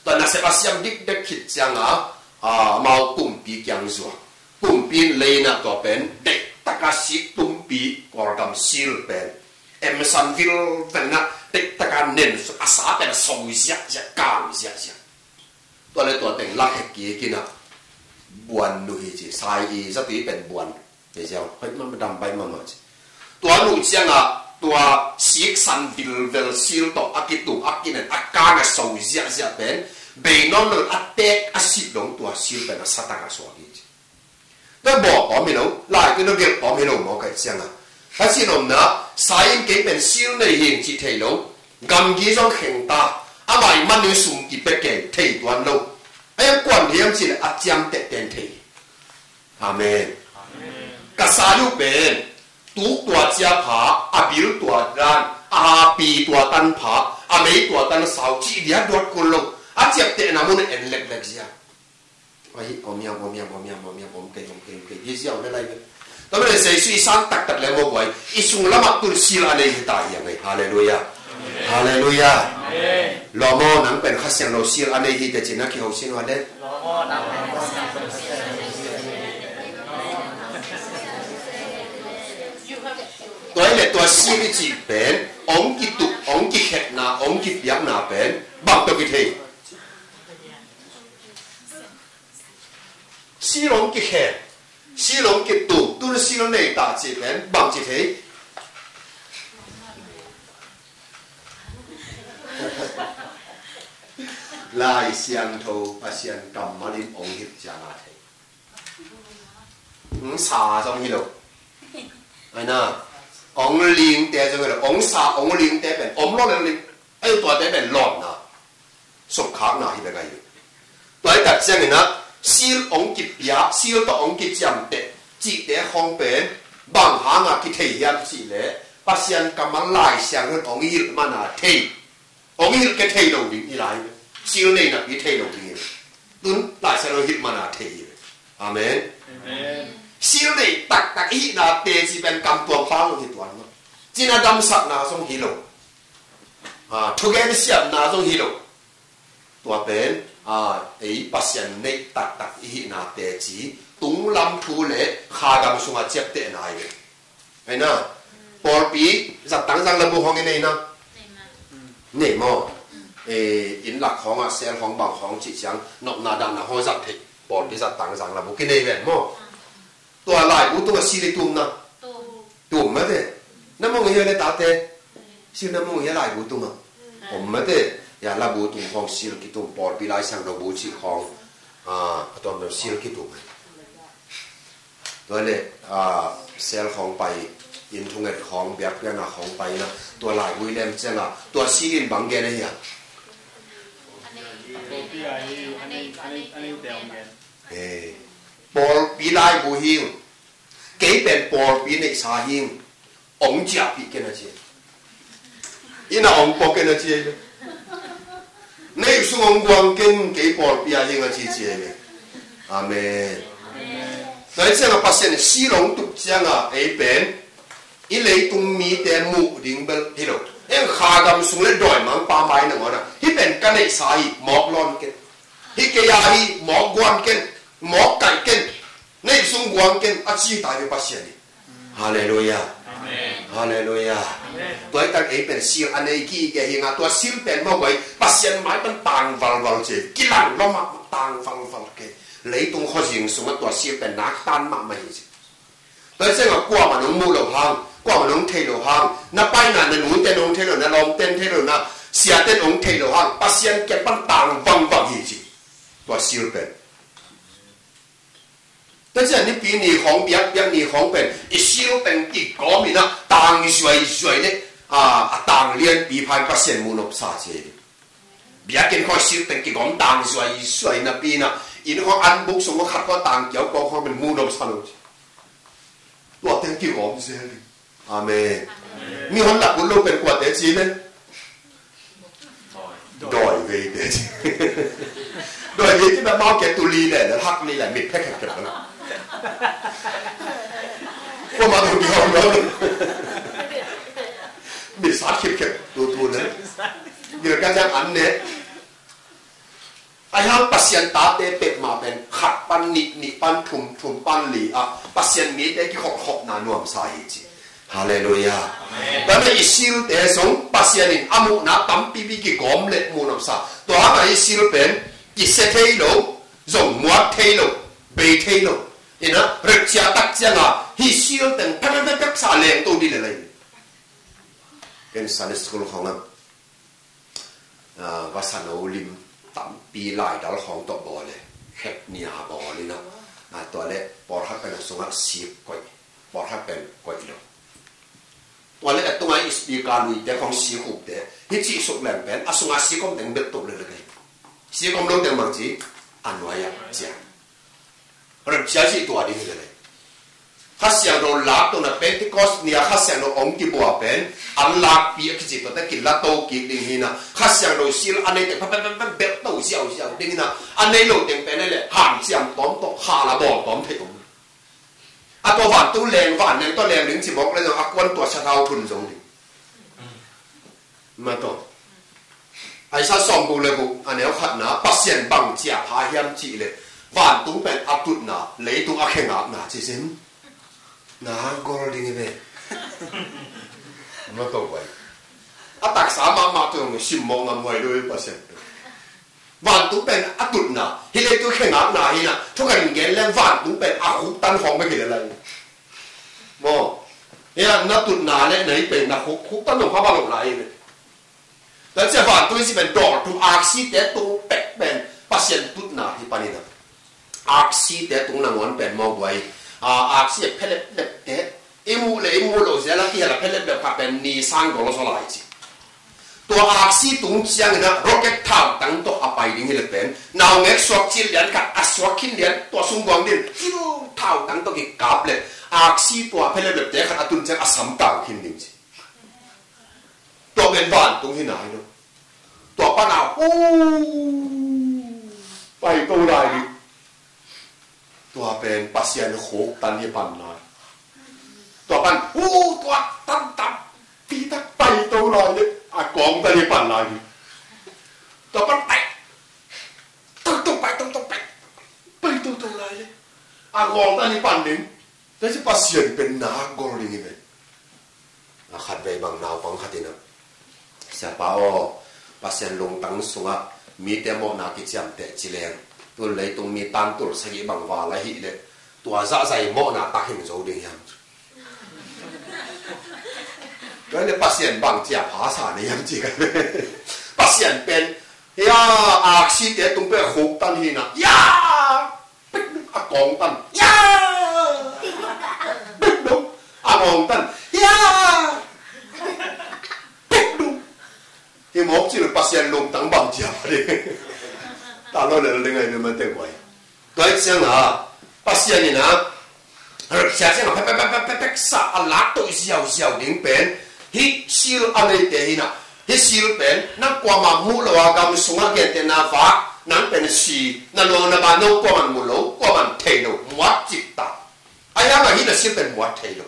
Tua nasep a siam dikdek khit cianga, a, amau kumpi kiang zuak. Kumpi in leina tua pen deihtaka sik tumpi Kawlgam sil pen emsan vilvelna deihtaka nen a sa pen a so ziahziah, kang ziahziah. Tua le tua teng lakhek kik ina buan nuhi ci, sai i zatui pen buan. Kei ziau, pai mama dam pai mama ci. Tua nuh cianga tua siksan vilvel sil tawh a kituk a kinen a kang a so ziahziah pen bei nawn lo a tek a sih dong tua sil pen a satak a suak hi ci. Na bawl tawm hi lo, lai tui na gelh tawm hi lo maw kai cianga. Ka cihnopna, sai in kei pen sil nei hing cih thei lo. Gamgi zong kheng ta, amah i man in sum kipia kei thei tuan lo. A iang kuan hiam cih le a ciamteh ten thei. Amen. Ka sai uh pen tuk tua cia pha, a bil tua dan, a hapi tua tan pha, a mei tua tan sau cih dia duat kul lo. A ciaptehna mun en leklek zia. Ahi om hiam, om hiam, om hiam, om hiam, om kei, om kei, om kei. Hi ziau le lai ve. Tua mene Jesu i sang taktak le maw buai. I sung lamah tun sil a nei hi ta hiang ei. Halleluia. Halleluia. Lawm aw, nang pen Kha Siangtho sil a nei hi te cin a kiho sin uh a le. Tua hi le tua sil i cih pen ong kituk, ong kikhetna, ong kipiakna pen bang tawh kithei? Sil ong kikhen, sil ong kituk, tun sil nei ta cih pen bang ci thei? Lai Siangtho Pasian kammal in ong hilh cianga thei. Ong sa zong hi lo. Ai na, ong lingte zong hi lo. Ong sa, ong lingte pen om lo le ling. Ai tuate pen lawnna, sukkhakna hi bek ahi. Tua hi tak ciangin ah sil ong kipia, sil tawh ong kiciamteh cihte khawng pen bang hanga kithei hiam cih leh Pasian kammal Lai Siangtho in ong hilh mana thei. Ong hilh kei thei lo ding hi lai. Sil nei napi thei lo ding hi. Tun Lai Siangtho hilh mana thei hi. Amen. Sil nei taktak i hihna teci pen kam tuam pang lo hi tuan lo. Cina damsakna zong hi lo. A, thugen siamna zong hi lo. Tua pen, a, ei Pasian neih taktak i hihna teci, tunglam thu le kha gam sungah ciaptehna hi ve. Aina, pawlpi zat tangzang labu hong i nei na? Nei maw? E, inn lak hong ah, sel hong, bang hong cih ciang, nopna dahna hong zat theih pawlpi zat tangzang labu kinei ven maw? Tua laibu tungah sil i tum na? Tum mate. Na mong i hia le tate? Sil na mong i hia laibu tungah? Om mate. Ya, labu tung hong sil kitum, pawlpi Lai Siangtho bu cih hong, a, a tuam sil kitum. Tua le, a, sel hong pai, inn thunget hong, biakpiakna hong pai na, tua laibu i lem ciangah, tua sil in bang gen a hia? Kopi ahi, anei, anei, anei te hong gen. Eh, pawlpi laibu hi ung. Kei pen pawlpi neihsa hi ung. Ong ciahpih ken a ci. Inn ah ong pua ken a ci. Neih sung ong guang ken, kei pawlpi ah hi ung a ci ci. Amen. Tua hi ciangah Pasian sil ong tup ciangah ei pen i leitung mite muh ding bel hi lo. Eng kha gam sung le dawimangpa mai nangawn ah, hih pen ka neihsa hi, mawk lawn ken. Hih kei a hi, mawk guan ken, mawk kaih ken, neih sung guang ken, a ci ta hi Pasian hi. Halleluiah. Amen. Halleluiah. Amen. Tua hi tak ei pen sil a nei gige hi nga, tua sil pen mawk guai, Pasian mai pan tang valval ci, kilang lua mah, tang valval ke. Leitung khuazing sungah tua sil pen naktan mahmah hi ci. Tua hi ciangah kuamah nong muh loh hang, kuamah nong theih loh hang, na paina na nute nong theih loh, na lawmte nong theih loh, na siate nong theih loh hang, Pasian kiang pan tang vangvang hi ci. Tua sil pen. Tua ciang nipi ni khawng, biakpiak ni khawng pen, i sil pen kigawm in ah tang zuaizuai le, a, a tang lianpi pha in Pasian muh nopsa ci. Biakinn khawng sil teng kigawm tang zuaizuai napi in ah, inn khawng an buk sung khawng khat khawng tang kiau kawng khawng pen muh nopsa lo ci. Tua teng kigawm zel ding. Amen. Mi hon lak ut lo pen kuate ci le? Dawi vei te ci. Dawi vei te pen mau ke tu li le, le hak li le, mit phek phek phek. Kuamah tung kigawm lo. Mit sat khipkhep tu tu le. Gil ka ciang an ne. Ahi hang Pasian tate peuhmah pen khat pan nih, nih pan thum, thum pan li ah Pasian mite kikhopkhopna nuamsa hi ci. Halleluiah. Amen. Tua manin i silte zong Pasian in a muhna tampipi kigawm le muh nopsa. Tua hangah i sil pen kisia thei lo, zong muak thei lo, bei thei lo. Ina, rikcia tak ciangah hih sil teng phek phek phek sa leng to dih le lai. Ken Sunday school khawng ah, ah, vasano lim tampi laidal khawng tawh bawl e. Khek nia bawl ina. Ah, tua le pawlkhat pen a sungah sik koih. Pawlkhat pen koih lo. Tua le a tungah i speaker luite khawng sik upte. Hih cih suk leng pen a sungah sik om teng bek to le le kei. Sik om lo teng bang ci a nuai ah ciang. Remcia cih tua ding hi lel. Kha Siangtho lak tona Pentecost ni-a Kha Siangtho hong kibua pen an lakpi a kici tuate kila to kik ding hi na. Kha Siangtho sil a neite pha pha pha pha bel to ziauziau ding hi na. A nei lo teng pen le hanciam tawm tawh kha la bawl tawm thei om. A tua vantung leng, vanleng tawh leng ding ci mawk le zong a kuan tua sathau thun zo ding. Mataw. Isaiah sawmguk le guk a neu khatna Pasian bang ciah pha hiam cih le vantung pen a tutna, leitung a khengakna ci sin. Na gol ding hi ve. Mataw bai. A taksa mahmah tu sim mawk ngam huai lo hi Pasian. Vantung pen a tutna, hih leitung khengakna hi na, thukan gen leng vantung pen a khuktan khawng bek hi le lai. Maw, hia na tutna le na hih pen na khuk, khuktan nong kha bang lo lai hi le. Tua cia vantung hi si pen dawl tung aksite tung pek pen Pasian tutna hi panin a. Aksite tung nangawn pen maw guai, a, aksi a phelep lep te, i muh le i muh lo zel a kihel a phelep lep kha pen ni sang gol zaw lai ci. Tua aksi tung ciangin a rocket thautang tawh a pai ding hi le pen. Naungek suak cil lian khat a suak khin lian tua sung guang din. Cil thautang tawh kikap le aksi tua phelep lep te khat a tun ciang a sam kau khin ding ci. Tua pen vantung hi nai lo. Tua pan a hu pai to lai ding. Tua pen Pasian khuktan hi pan lai. Tua pan hu tua tan tan pi tak pai to lai ding. A kawng tan hi pan lai ding. Tua pan pai A gol tan i pan ding. Tua ci Pasian pen na gol ding hi ve. A khatvei bang naupang khat in ah, "Siapa aw, Pasian lungtang sungah mite mawhna kiciamteh ci leng, tun leitung mi tantul sagih bang val ahih leh tua zahzai mawhna tak hing zo ding hiam? Tua leh Pasian bang cia pha sa na hiam?" ci ka. Pasian pen, hia, aksite tung pek khuk tan hi na. Hia! Pek dong, a kawng tan. Hia! Pek dong, a ngawng tan. Hia! Pek dong. Hi mawk ci lo, Pasian lungtang bang cia pha ding. Ta lo le lo ding ai, nu ma te guai. Tua hi ciang a, Pasian in a, sia ciang a, pek, pek, pek, pek, pek, sa a lak to ziauziau ding pen, hih sil a neite hi na, hih sil pen, na kuamah muh lo a gam sungah gentehna vak, nang pen si, na luang na ban no kuamah muh lo, kuamah thei lo, muat cik ta. A hiang a hih na sil pen muat thei lo.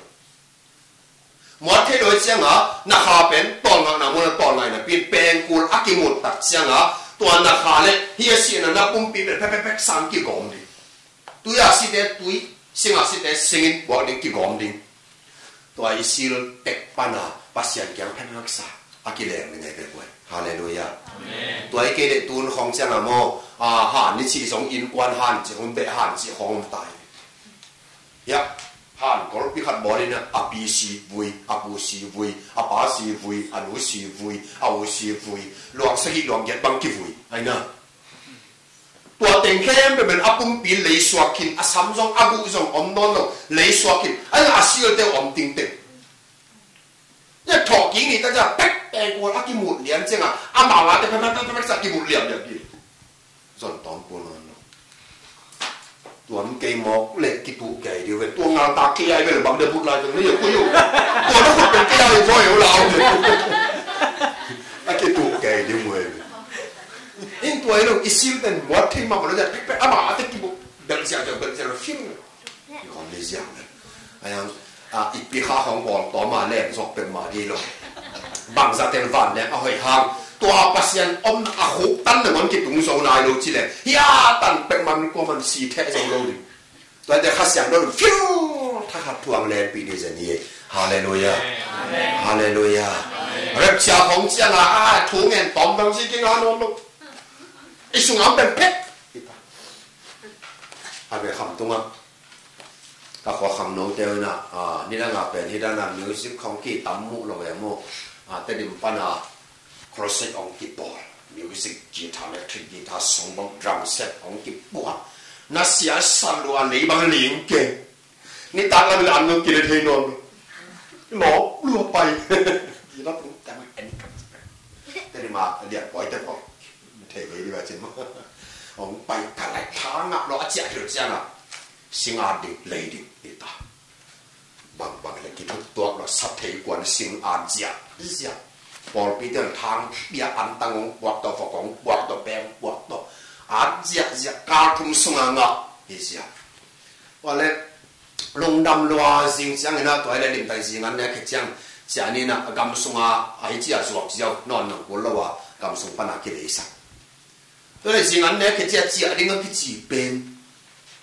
Muat thei lo hi ciang a, na kha pen tawlngakna mun a tawlngaina pi in pengkul a kimut tak ciang a, tua na kha le hih a sihna na pumpi pen pek, pek, pek sang kigawm ding. Tui a site tui, sing a site singin buak ding, kigawm ding. Tua i sil tek pan a Pasian kiang pek, pek sa a kileng ding ai pek buai. Halleluiah. Amen. Tua i kei le tun khong ciang a maw, a, han ni cih zong innkuan han cih khong, beh han cih khong om ta hi. Hia, han golpi khat bawl in a, a pi si vui, a pu si vui, a pa si vui, a nu si vui, a u si vui, luang sagih luang giat bang kivui. Ai na. Tua teng khempeuh pen a pumpi lei suak khin, a sam zong, a guh zong om nawn lo, lei suak khin. Ai na, a silte om tingteng. Nya thawh kik ni ta cia pek pek kual a kimut lian ciang a, a mawh a te pek pek pek pek sa kimut lian lian kik. Zon tawm pul nawn lo. Tuam kei mawk le kituh kei ding ve. Tua ngal tak kei ai ve le bang de but lai teng le ya kui yo. Tua na khut pen kei ai voi yo lau ve. A kituh kei ding ve. In tua i lo i sil ten muat thei ma ma lo ja pek pek a mawh a te kimut. Bel sia ja bel sia lo fim. I khom le ziang le. Ayang, a, i pi kha khong bawl tawm a leng zok pek mah ding lo. Bangzah ten van leng a hoih hang. Tua Pasian om a khuk tan le ngon kitung zo nai lo ci leng. Hia tan pek man kua man si theh zo lo ding. Tua te Kha Siangtho fiu thakhat thuang lenpih ding zen hi. Halleluiah. Amen. Halleluiah. Amen. Rapture khong ciang a, a, thu ngen tawm dang si kinga nawn lo. I sung am pen pek. A ve kham tung a. Ka khua khangno te uh na, a, nidang a pen hi dan a music khong kitam muh lo em uh. A, Tedim pan a crusade hong kibawl. Music, guitar, electric guitar, song bang, drum set hong kipuah. Na sia san lua lei bang ling keng. Nitak lam le an lo kile thei nawn lo. Lawp lua pai. Gila pung tang en. Tedim a lian poi te poi. Thei lei di ba cin ma. Hong pai ka lai thang a lo a ciah thil ciang a. Sing a ding lei ding ni ta. Bangbang le kithuk tuak lo, sap thei kuan sing an ziah ziah. Pawlpi te thang bia an tang hong puak tawh, vok hong puak tawh, peng puak tawh, an ziah ziah, kal thum sung a ngah hi ziah. Tua le lungdam lua zing ciang in a, tua le limtai zing an ne khe ciang, ciah ni na gam sung a, a hi ciah zuak ziau, nawn nang kul lo a, gam sung pan a kileisak. Tua le zing an ne khe ciah, ciah ding a kici pen.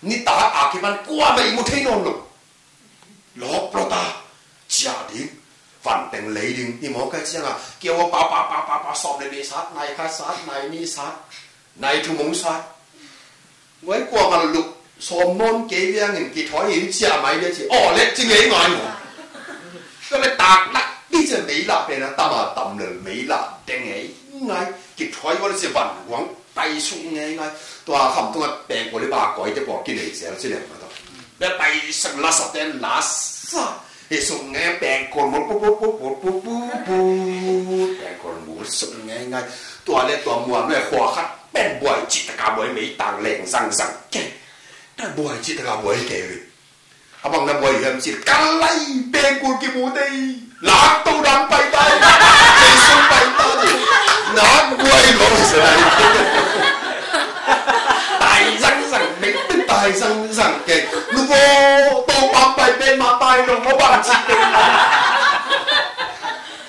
Nitak a kipan kuamah i mu thei nawn lo. Lawp lo ta, ciah ding, van teng lei ding, i mawk a ciang a, kio a pa, pa, pa, pa, pa, sawm le nih sat, nai khat sat, nai nih sat, nai thum hong sat. Guai kuamah luk, sawm nawn kei viang in kithawi in ciah mai le ci, aw le ci ngei ngai maw. Tua le tak lak, di ciah mei lah pen a tam a tam le mei lah deng ngei ngai, kithawi ua le ci van guang, tai suk ngei ngai, tua kham tung a peng kua le ba koi te pawh kinei zel ci leng ma tawh. Bia pai sak la sa ten la sa. Hi suk nge peng kol mol put put put put put put put. Peng kol mol suk nge ngai. Tua le tua mual me khua khat pen buai ci taka buai mei tang leng zang zang ke. Ta buai ci taka buai ke. Abang na buai hiam ci ka lai peng kol ki mu dei. Lak to dan pai tai. Jesu pai tai. Na buai lo sa lai. Tai zang zang, mei mei tai zang zang ke. Lu vo, to pam pai pen ma tai lo, ma bang ci pen ma.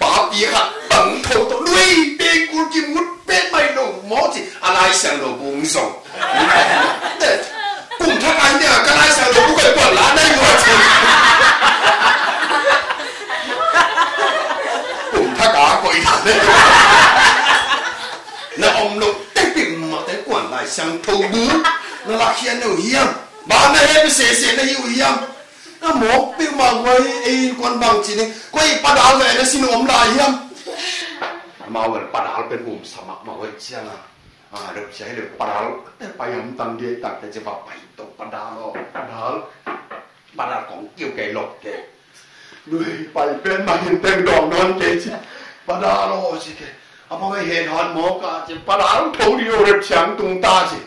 Pa pi khat bang tho to, lui pen kul ki mut pen mai lo, maw ci, a Lai Siangtho bung zong. Kum thak ai nia, ka Lai Siangtho Siangtho bu na lakhia uh hiam? Bang na hehpih sese na hi uh hiam? Na mawk peuhmah guai, ei innkuan bang ci ding? Koi padal ve na sin om lai hiam? Amau vel padal pen bum sa mahmah uh ahih ciangin, a, deuh sia hi le padal te pai hamtang dia, tak te ci va pai to padal aw, padal. Padal kong kiu kei lok kei. Nui pai pen mah hin teng dawng nawn kei ci. Padal aw ci kei. A bang a het hat mawk a ci. Padal tho dih aw, rep siangtung ta ci.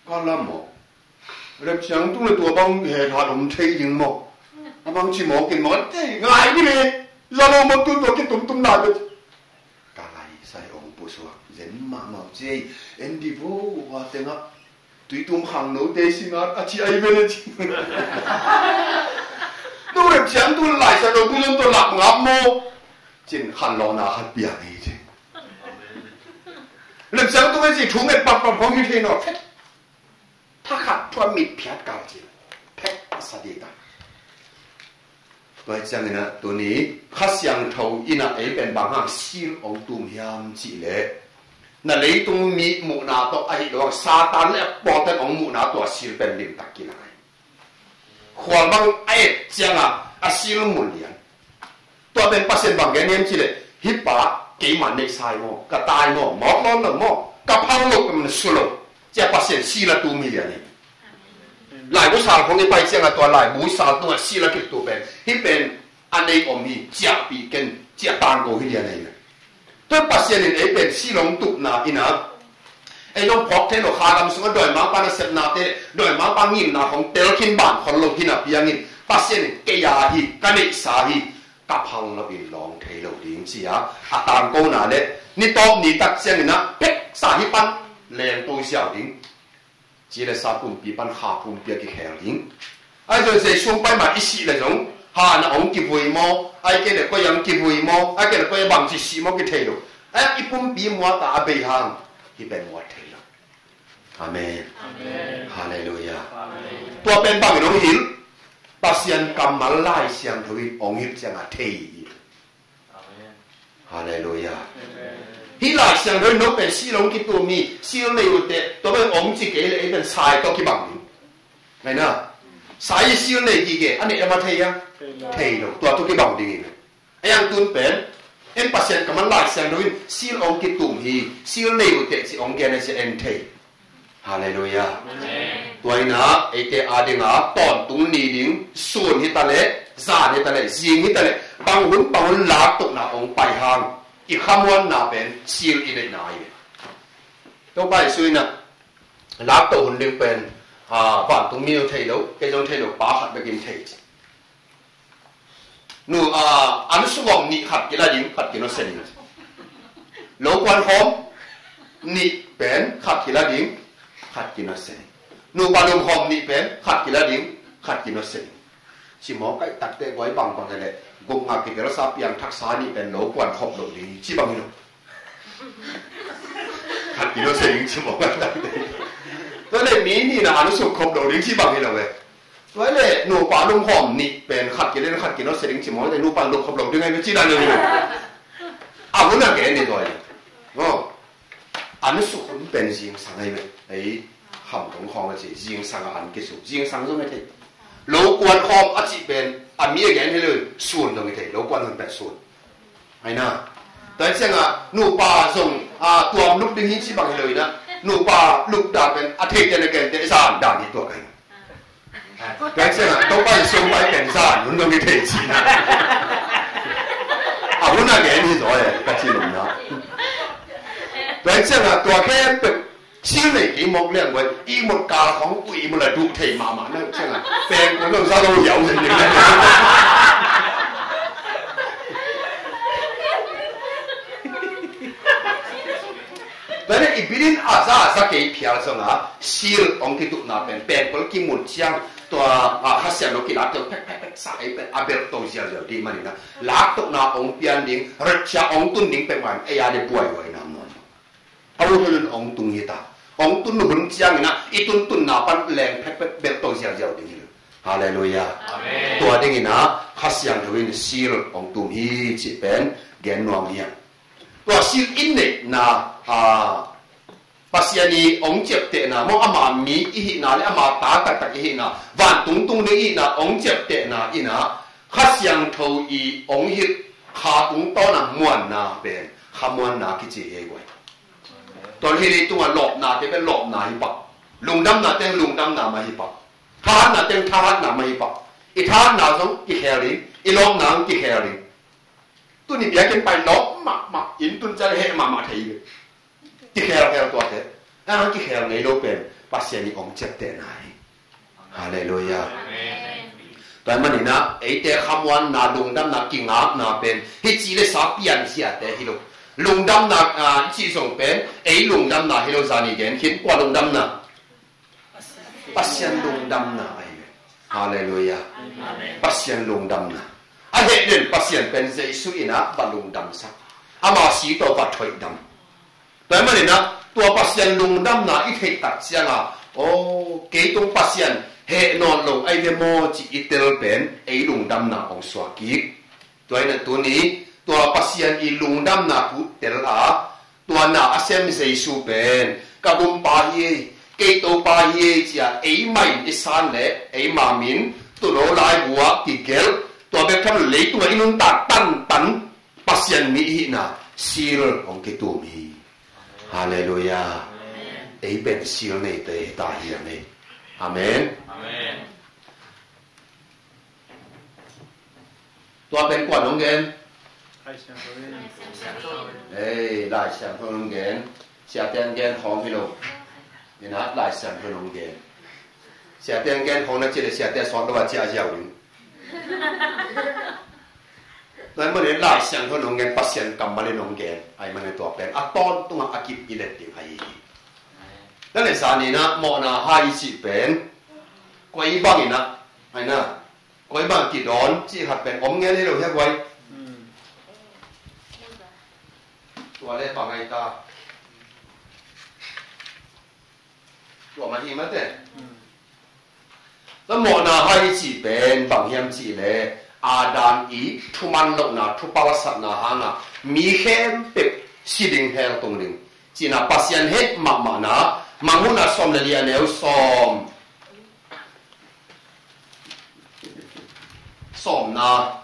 Ka lam aw. Rep siangtung le tua bang het hat om thei ding maw? A bang ci mawk in maw? Tei ngai dih le. Za lo maw, tu tua kitumtum lai bek. Ka lai sai ong pusuak zen mahmah uh ci ei. En dih vo, a tengah tuitum khangnote singat a ci ai ve le ci. Tu rep siangtung lai sai ong pusuak tua lak ngap maw? Cin khanlawhna khat piang hi ci. Rep siangtung e ci thu nget pakpak hong hi thei naw. Thakhat thua mitphiat kal ci. Phek a sa dih ta. Tua hi ciangin ah tuni Kha Siangtho in ah ei pen bang hang seal ong tum hiam cih leh, na leitung mi muhna tawh ahi lo, Satan le a pawlten ong muhna tua seal pen limtak kilai. Khual bang a et ciangin a seal mun lian. Tua pen Pasian bang gen hiam cih leh, hih pa keimah neihsa hi maw, ka ta hi maw, mawk nawn lo maw, ka phal lo, ka man su lo, ci-a Pasian seal a tum hi lian hi. Laibu sal khong i pai ciangin tua laibu sal tungah seal a kitu pen, hih pen a nei om hi, ciahpih ken, ci-a tangko hi lian hi. Tua Pasian in ei pen seal ong tupna in ah, ei zong phawk thei lo, kha gam sungah dawimangpa nasepnate, dawimangpa ngimna khong tel khin ban khol lo hi napi hangin, Pasian in kei a hi, ka neihsa hi, ka phal loin lawng thei lo ding ci-a a tangkona le ni tawp ni tak ciangin ah pheksa hi pan lengto ziau ding. Ci le sa pumpi pan kha pumpi a kikhel ding. Ai zong zei sung pai mah i sih le zong ha na ong kivui maw, ai kei le koi ang kivui maw, ai kei le koi bang ci sih maw kithei lo. Ai i pumpi muat a, a bei hang hi pen muat thei lo. Amen. Amen. Halleluiah. Amen. Tua pen bangin ong hilh? Pasian kammal Lai Siangtho in ong hilh ciangin a thei hi. Amen. Halleluiah. Amen. Hih Lai Siangtho in no pen seal ong kitum hi, seal nei uh teh, tua pen ong ci kei leh ei pen sai tawh kibang ding. Ngai na. Sai i seal nei kik e, a neih lam a thei a? Thei lo. Tua tawh kibang ding hi. A yang tun pen en Pasian kammal Lai Siangtho in seal ong kitum hi, seal nei uh teh ci ong gen a sia en thei. Halleluiah. Amen. Tua in ah eite a dingin tawntung ni ding, sun hi ta leh, zan hi ta leh, zing hi ta leh, bang hun bang hun laktohna ong pai hang i khamuanna pen seal i neihna hi. Topa Jesu in ah laktoh hun ding pen, a, vantung mi zong thei lo, kei zong thei lo, Pa khat bekin thei ci. Nu, a, an sungawm nih, khat kila ding, khat kinawsia ding. Lo kuan khawm nih pen khat kila ding, khat kinawsia ding. Nupa lum khawm nih pen khat kila ding, khat kinawsia ding. Ci maw, kaih takte guai bangbang leh gupna kitelsa piangthaksa nih pen lo kuan khop lo ding ci bang hi lo. Khat kinawsia ding ci maw, kaih takte. Tua leh mi nihna an suk khop lo ding ci bang hi lo ve. Tua leh nupa lum khawm nih pen khat kila ding, khat kinawsia ding ci maw, nupa lum khop lo ding ai ve ci dan lo hi lo. A hun a gen ni tua hi. Aw. An suk hun pen zingsang ai ve. Ei, kham kong khawng a ci, zingsang a an kisuk, zingsang zong a thei. Lo kuan khawm a cih pen a mi a gen hi lo, sun zong a thei, lo kuan hun pen sun. Ai na. Tua hi ciangin nupa zong, a, tuam lup ding hi ci bang hi lo in ah, nupa lup dan pen a theite na gen teh zan dan hi tua ka hi. Tua hi ciangin Topa Jesu mai pen zan hun dong hi thei ci na. A hun a gen hi zaw e, ka ci lum na. Tua hi ciangin tua khempeuh seal nei kei mawk liang guai, ihmut kal khong uh ihmut a duh thei mahmah na hi ciangin peng kong dong za lo hiau zen ding na. Tua leh i bilin a za a za kei phial zong a seal ong kitupna pen pengkol kimun ciang tua, a, Kha Siangtho kilak teh phek phek phek sa ei pen a belh to ziauziau dih manin ah laktohna ong pian ding, rapture ong tun ding pek man ei a ding buaihuai nam nawn. A uh hun ong tung hi ta. Ong tun hun ciangin ah i tuntunna pan leng phek phek belh to ziauziau ding hi lo. Halleluiah. Amen. Tua dingin ah Kha Siangtho in seal ong tum hi cih pen gen nuam hi a. Tua seal in neihna, a, Pasian i hong ciaptehna, maw, ama mi i hihna le ama ta taktak i hihna, vantung tung ding i hihna hong ciaptehna in ah Kha Siangtho i hong hilh kha tungtawn a muanna pen khamuanna kici hi ei guai. Tua hi leitungah lawpna te pen lawpna hi pah. Lungdamna teng lungdamna mah hi pah. Thahatna teng thahatna mah hi pah. I thahatna zong kikhel ding, i lawpna zong kikhel ding. Tuni biakinn pai lawp mahmah, inn tun ciang heh mahmah thei hi. Kikhelkhel tuate. A kikhel ngei lo pen Pasian i hong ciaptehna hi. Halleluiah. Amen. Tua ahih manin ah eite khamuanna, lungdamna, kingakna pen hih ci le sa piansiate hi lo. Lungdamna, ah, i cih zong pen ei lungdamna hi lo. Zani gen khin, kua lungdamna? Pasian lungdamna ahi ve. Halleluiah. Amen. Pasian lungdamna. A heh den Pasian pen Jesu in ah va lungdamsak. Ama si tawh va thoihdam. Tua ahih manin ah tua Pasian lungdamna i theih tak ciangin, aw, kei tung Pasian heh nawn lo ahi ve maw cih i tel pen ei lungdamna hong suak kik. Tua ahih manin ah tuni tua Pasian i lungdamna thu tel a, tua na a sem Jesu pen ka gumpa hi ei, kei Topa hi ei ci-a eimah in i san leh eima min, tulo laibu ah kigelh, tua bek tham lo leitungah i nuntak tantan Pasian mi i hihna seal hong kitum hi. Halleluiah. Ei pen seal neite hi ta hi a nei. Amen. Amen. Tua pen kuan hong gen? Ei, Lai Siangtho hong gen. Siate an gen khawng hi lo. Ina Lai Siangtho hong gen. Siate an gen khawng na ci le siate sawt lo a ci a ziau ding. Tua ahih manin Lai Siangtho hong gen, Pasian kammal in hong gen. Ahih manin tua pen a tawntungah a kip i let ding ahi hi. Tua le zani in ah mawhna hai i cih pen koi bangin ah, ahi na, koi bang kidawn cih khat pen om ngel hi lo hia guai. Tua le pangai ta. Tua mah hi mate. Tua mawhna hai i cih pen bang hiam cih leh Adam i thuman lohna, thupalsatna hangah mi khempeuh si ding, hell tung ding. Cihna Pasian heh mahmahna, Mangmuhna sawm le li a neu sawm. Sawmna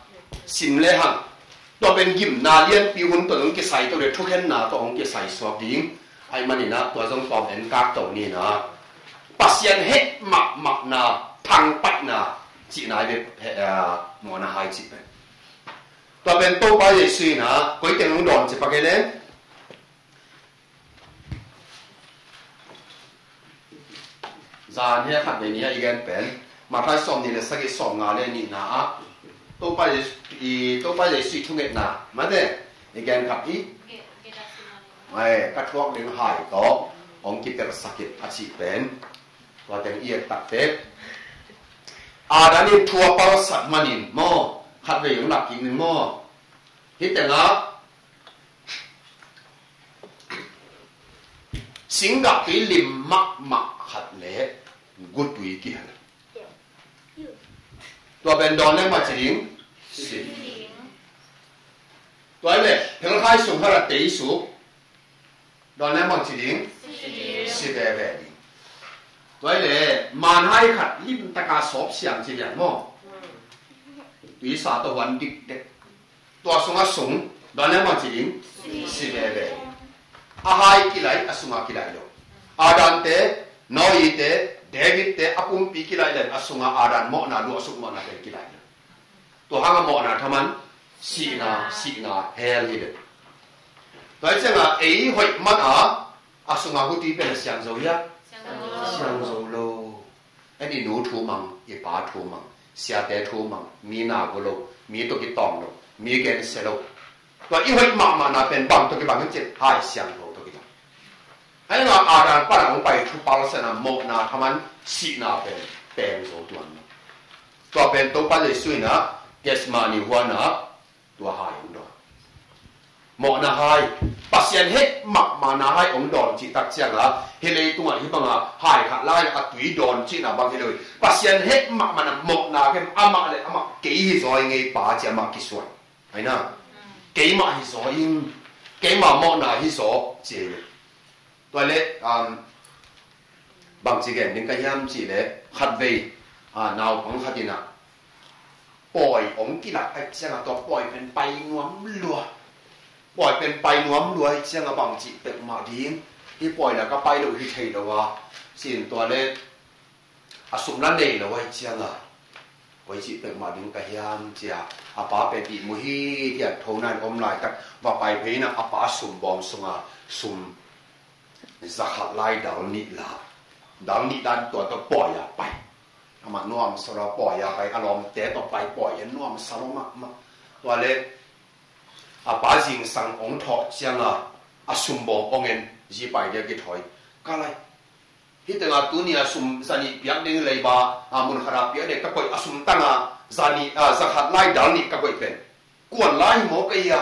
sim lehang tua pen gimna lianpi hun tawh hong kisai to le thukhenna tawh hong kisai suak ding. Ahih manin ah tua zong tawm en kak to ni na. Pasian heh mahmahna, thangpaihna cihna hi ve, eh, mawhna hai cih pen. Tua pen Topa Jesu in ah koi teng hong dawn ci pak ei leh. Zan hi a khat vei ni a i gen pen Matthai sawm nih le sagih, sawm nga le nihna ah Topa Jesu, i Topa Jesu i thungetna mate i gen khat hi. Ai, ka thuak ding hai tawh hong kipelsak in a cih pen. Tua teng i et tak teh Adam in thu a palsat manin maw, khat vei hong lak kik ning maw. Hih tengah singgah tui lim mahmah khat le gutui kihel. Tua pen dawn leng bang ci ding? Sim. Tua hi leh phelkhai sung khat a tei suk. Dawn leng bang ci ding? Si veve ding. Tua hi leh manhai khat limtaka sawp siam ci liang maw? Tuisa tawh huan dikdek. Tua sungah sung, dawn leng bang ci ding? Si veve. A hai kilai, a sungah kilai lo. Adam te, Noah te, David te, a pumpi kilai leng a sungah Adam mawhna, luahsuk mawhna te kilai lo. Tua hangah mawhna thaman, sihna, sihna hell hi leh. Tua hi ciangah ei hoih man a, a sungah guti pen a siang zo hia? Siang zo lo. En i nu thu mang, i pa thu mang, siate thu mang, mi na gu lo, mi tawh kitawng lo, mi gensia lo. Tua i hoih mahmahna pen bang tawh kibang hiam cih leh hai siangtho tawh kibang. Ahi hangah Adam pan a hong pai thupalsatna mawhna thaman sihna pen peng zo tuan lo. Tua pen Topa Jesu in ah Gethsemane huan ah tua hai hong dawn. Mawhna hai, Pasian heh mahmahna hai hong dawn cih tak ciangah hih leitungah hih banga hai khat lai a tui dawn cihna bang hi lo hi. Pasian heh mahmahna mawhna khem amah le amah kei hi zaw ing ei Pa ci amah kisuan. Ahi na, keimah hi zaw ing, keimah mawhna hi zaw ci ei. Tua leh, um, bangci gen ding ka hiam cih leh, khatvei, ah, naupang khat in ah pawi hong kilak ahih ciangin, tua pawi pen pai nuam lua. Pawi pen pai nuam lua ahih ciangin bangci pek mah ding. Hih pawi lak ah pai lo hi thei lo a, sin tua leh a sum la nei lo ahih ciangin, koi cih pek mah ding ka hiam ci a, a pa pen ihmu hithiat tho-in om laitak va pai phei in ah, a pa sum bawm sungah sum za khat lai dal nih la. Dal nih la, tua tawh pawi ah pai. Amah nuamsa lua, pawi ah pai, a lawmte tawh pai, pawi ah nuamsa lua mahmah. Tua leh a pa zingsang hong thawh ciangin a sum bawm hong en, zi pai dia kithawi. Ka lai, hih tengah tuni a sum za nih piak ding leiba, a mun khat a piak ding ka koih, a sum tangah za nih, ah, za khat lai dal nih ka koih pen kuan lai hi maw ka hia?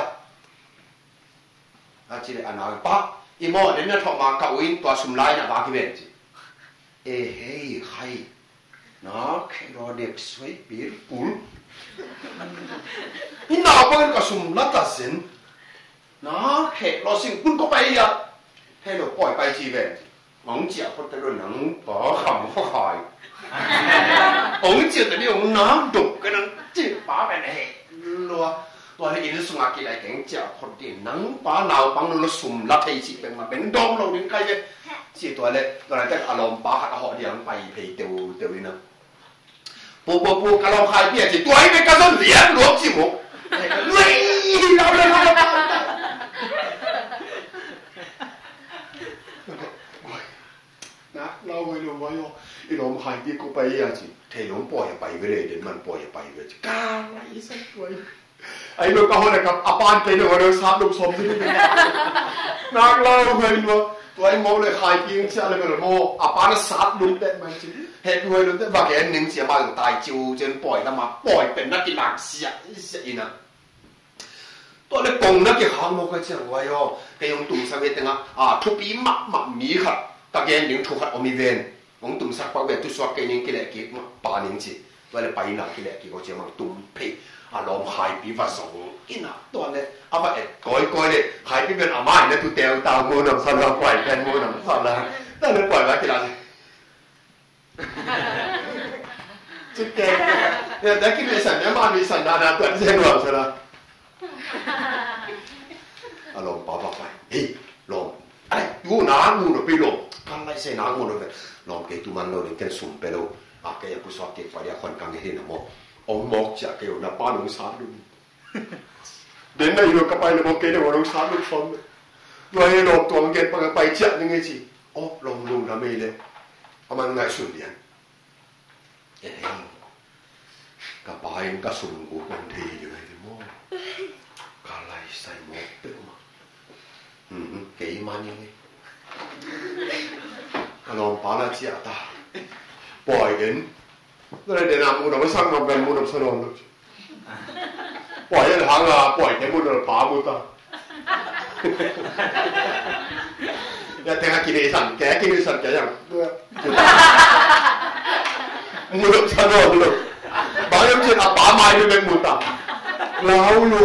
A cih leh a naupa, i maw, den na thawh ma ka uh in tua sum lai na bak hi ven ci. E hei khai, na khe lo dek suai pil pul. Hih naupa in ka sum la ta zen. Na khe lo sing pun ko pai a. Hei lo pawi pai ci ven ci. Hong ciah phot kei lo, nang pa kham kha khai. Hong ciah ta dih hong nak dok kei nang ci, pa pen heh lua. Tua leh inn sungah kilai keng, ciah phot dih, nang pa naupang lo sum la thei cih pen mah pen dawm lo ding kai ve. Ci tua leh, tua leh tek a lawmpa khat a hawh ding pai phei teuteu in ah. Pu, pu, pu, ka lawm Khaipi a ci, tua hi ve ka zon lian luak ci maw. Luai, lau, lau, lau, lau. Nak lau huai lo huai aw. I lawm Khaipi ko pai a ci. Thei lo pawi a pai ve le, den man pawi a pai ve ci. Ka lai sa tuai. Ai lo ka hon a kap, a pan kei lo hon a sat lo som ci. Nak lau huai lo. Tuai mo le Khaipi cia le lo mo. A pan a sat lo te man ci. He tuai lo te va ke ning cia ma tai ciu cen pawi na ma. Pawi pen na ki nak sia sia ina. Tua le kong na kikhang mawk a ciang huai aw. Kei hong tumsak ve tengah, a, thupi mahmah mi khat ka gen ding thu khat om hi ven. Hong tumsak pak ve, tusuak kei ning kileh kik mah pa ning ci. Tua le pai ina kileh kik aw ciang mang tum phei. A lawm Khaipi va zong ina tua le a va et kawikawi le Khaipi pen a mai na tu teu tau mo nam sa la, pai pen mo nam sa la. Tua le pai va kila. Cik kek. Ya, dah kini san, ya, mami san, dah, dah, tuan saya nuam sana. A lawm pa va pai. Hei, lawm. Ai, tu na mu no pi lawm. Kan lai se na mu no pe. Lawm kei tu man lo, ni ken sum pe lo. A kei a pusuak kei pa dia khon kang he na mo. Ong mok cia kei na pa nong sa dum. Den na ilo ka pai le mo kei le mo nong sa dum som. Tua he lawm tuang gen pa ka pai cia ni nge ci. Oh, lawm lung na mei le. A man ngai sun lian. Eh, ka pa in ka sum gu kong thei ding ai maw? Ka lai sai mawk peuhmah. Hmm, kei mah ni nge. Ka lawmpa na ciah ta. Pawi en. Tua le den a mu dam sang ngam kan mu dam sa nawn lo. Pawi en hang a, pawi te mu dam pa mu ta. Ya tengah kini san, kaya kini san kaya yang. Mulut sa lo, mulut. Bang yang cin apa mai ni bek muta. Lau lu.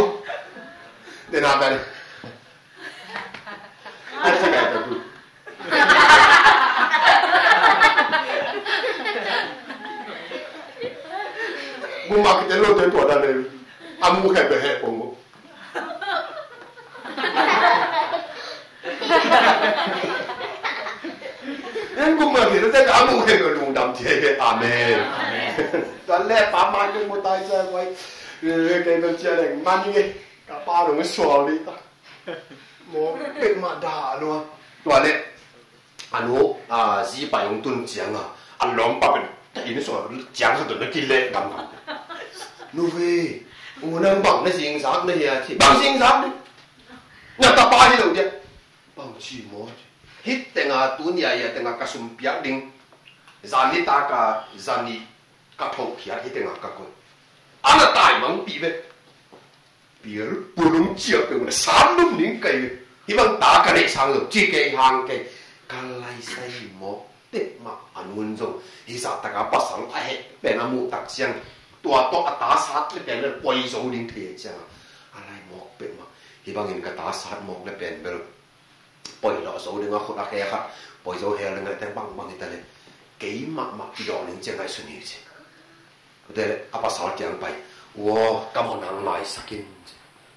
Dia nak kan? Asik kata tu. Guma kita lo tu tu ada ni. Amu kai behe pongo. Eng kum ma thei na te ka mu khen ka lungdam thei ve. Amen. Amen. Tuan le pa man kei mu tai sa wai. Eh, kei no cia leng man ni. Ka pa nong sual ni ta. Mo pek ma da lo. Tuan le. A nu, a, zi pai hong tun ciang a, a lawmpa pen ta inn sung a ciang sa tun na kileh gamgam. Nu ve, u nang bang na zingzak na hia ci, bang zingzak ni. Na tapa hi lo dia. Bang ci maw ci. Hih tengah tuni a, hih tengah ka sum piak ding. Zan ni ta ka, zan ni ka thokhiat hih tengah ka koih. A na tai mangpih ve. Pil pulung ciah peuh na san lum ning kai. Hih bang ta ka neih sang lo ci kei hang kei. Ka lai sai mawk peuhmah a nun zong. Hih zah taka pasal a heh pen a muh tak ciang. Tua tawh a ta sat le pen bel poi zo ding thei ciang a. A lai mawk peuhmah. Hih bangin ka ta sat mawk le pen bel. Poi lawh zo ding a khut a khe khat poi zo hel ding a teng bangbang hi ta le, kei mahmah pidawh ding ciang ngaihsun hi ci. Ute le a pasal kiang pai, ua ka mawhna ang maisak in ci.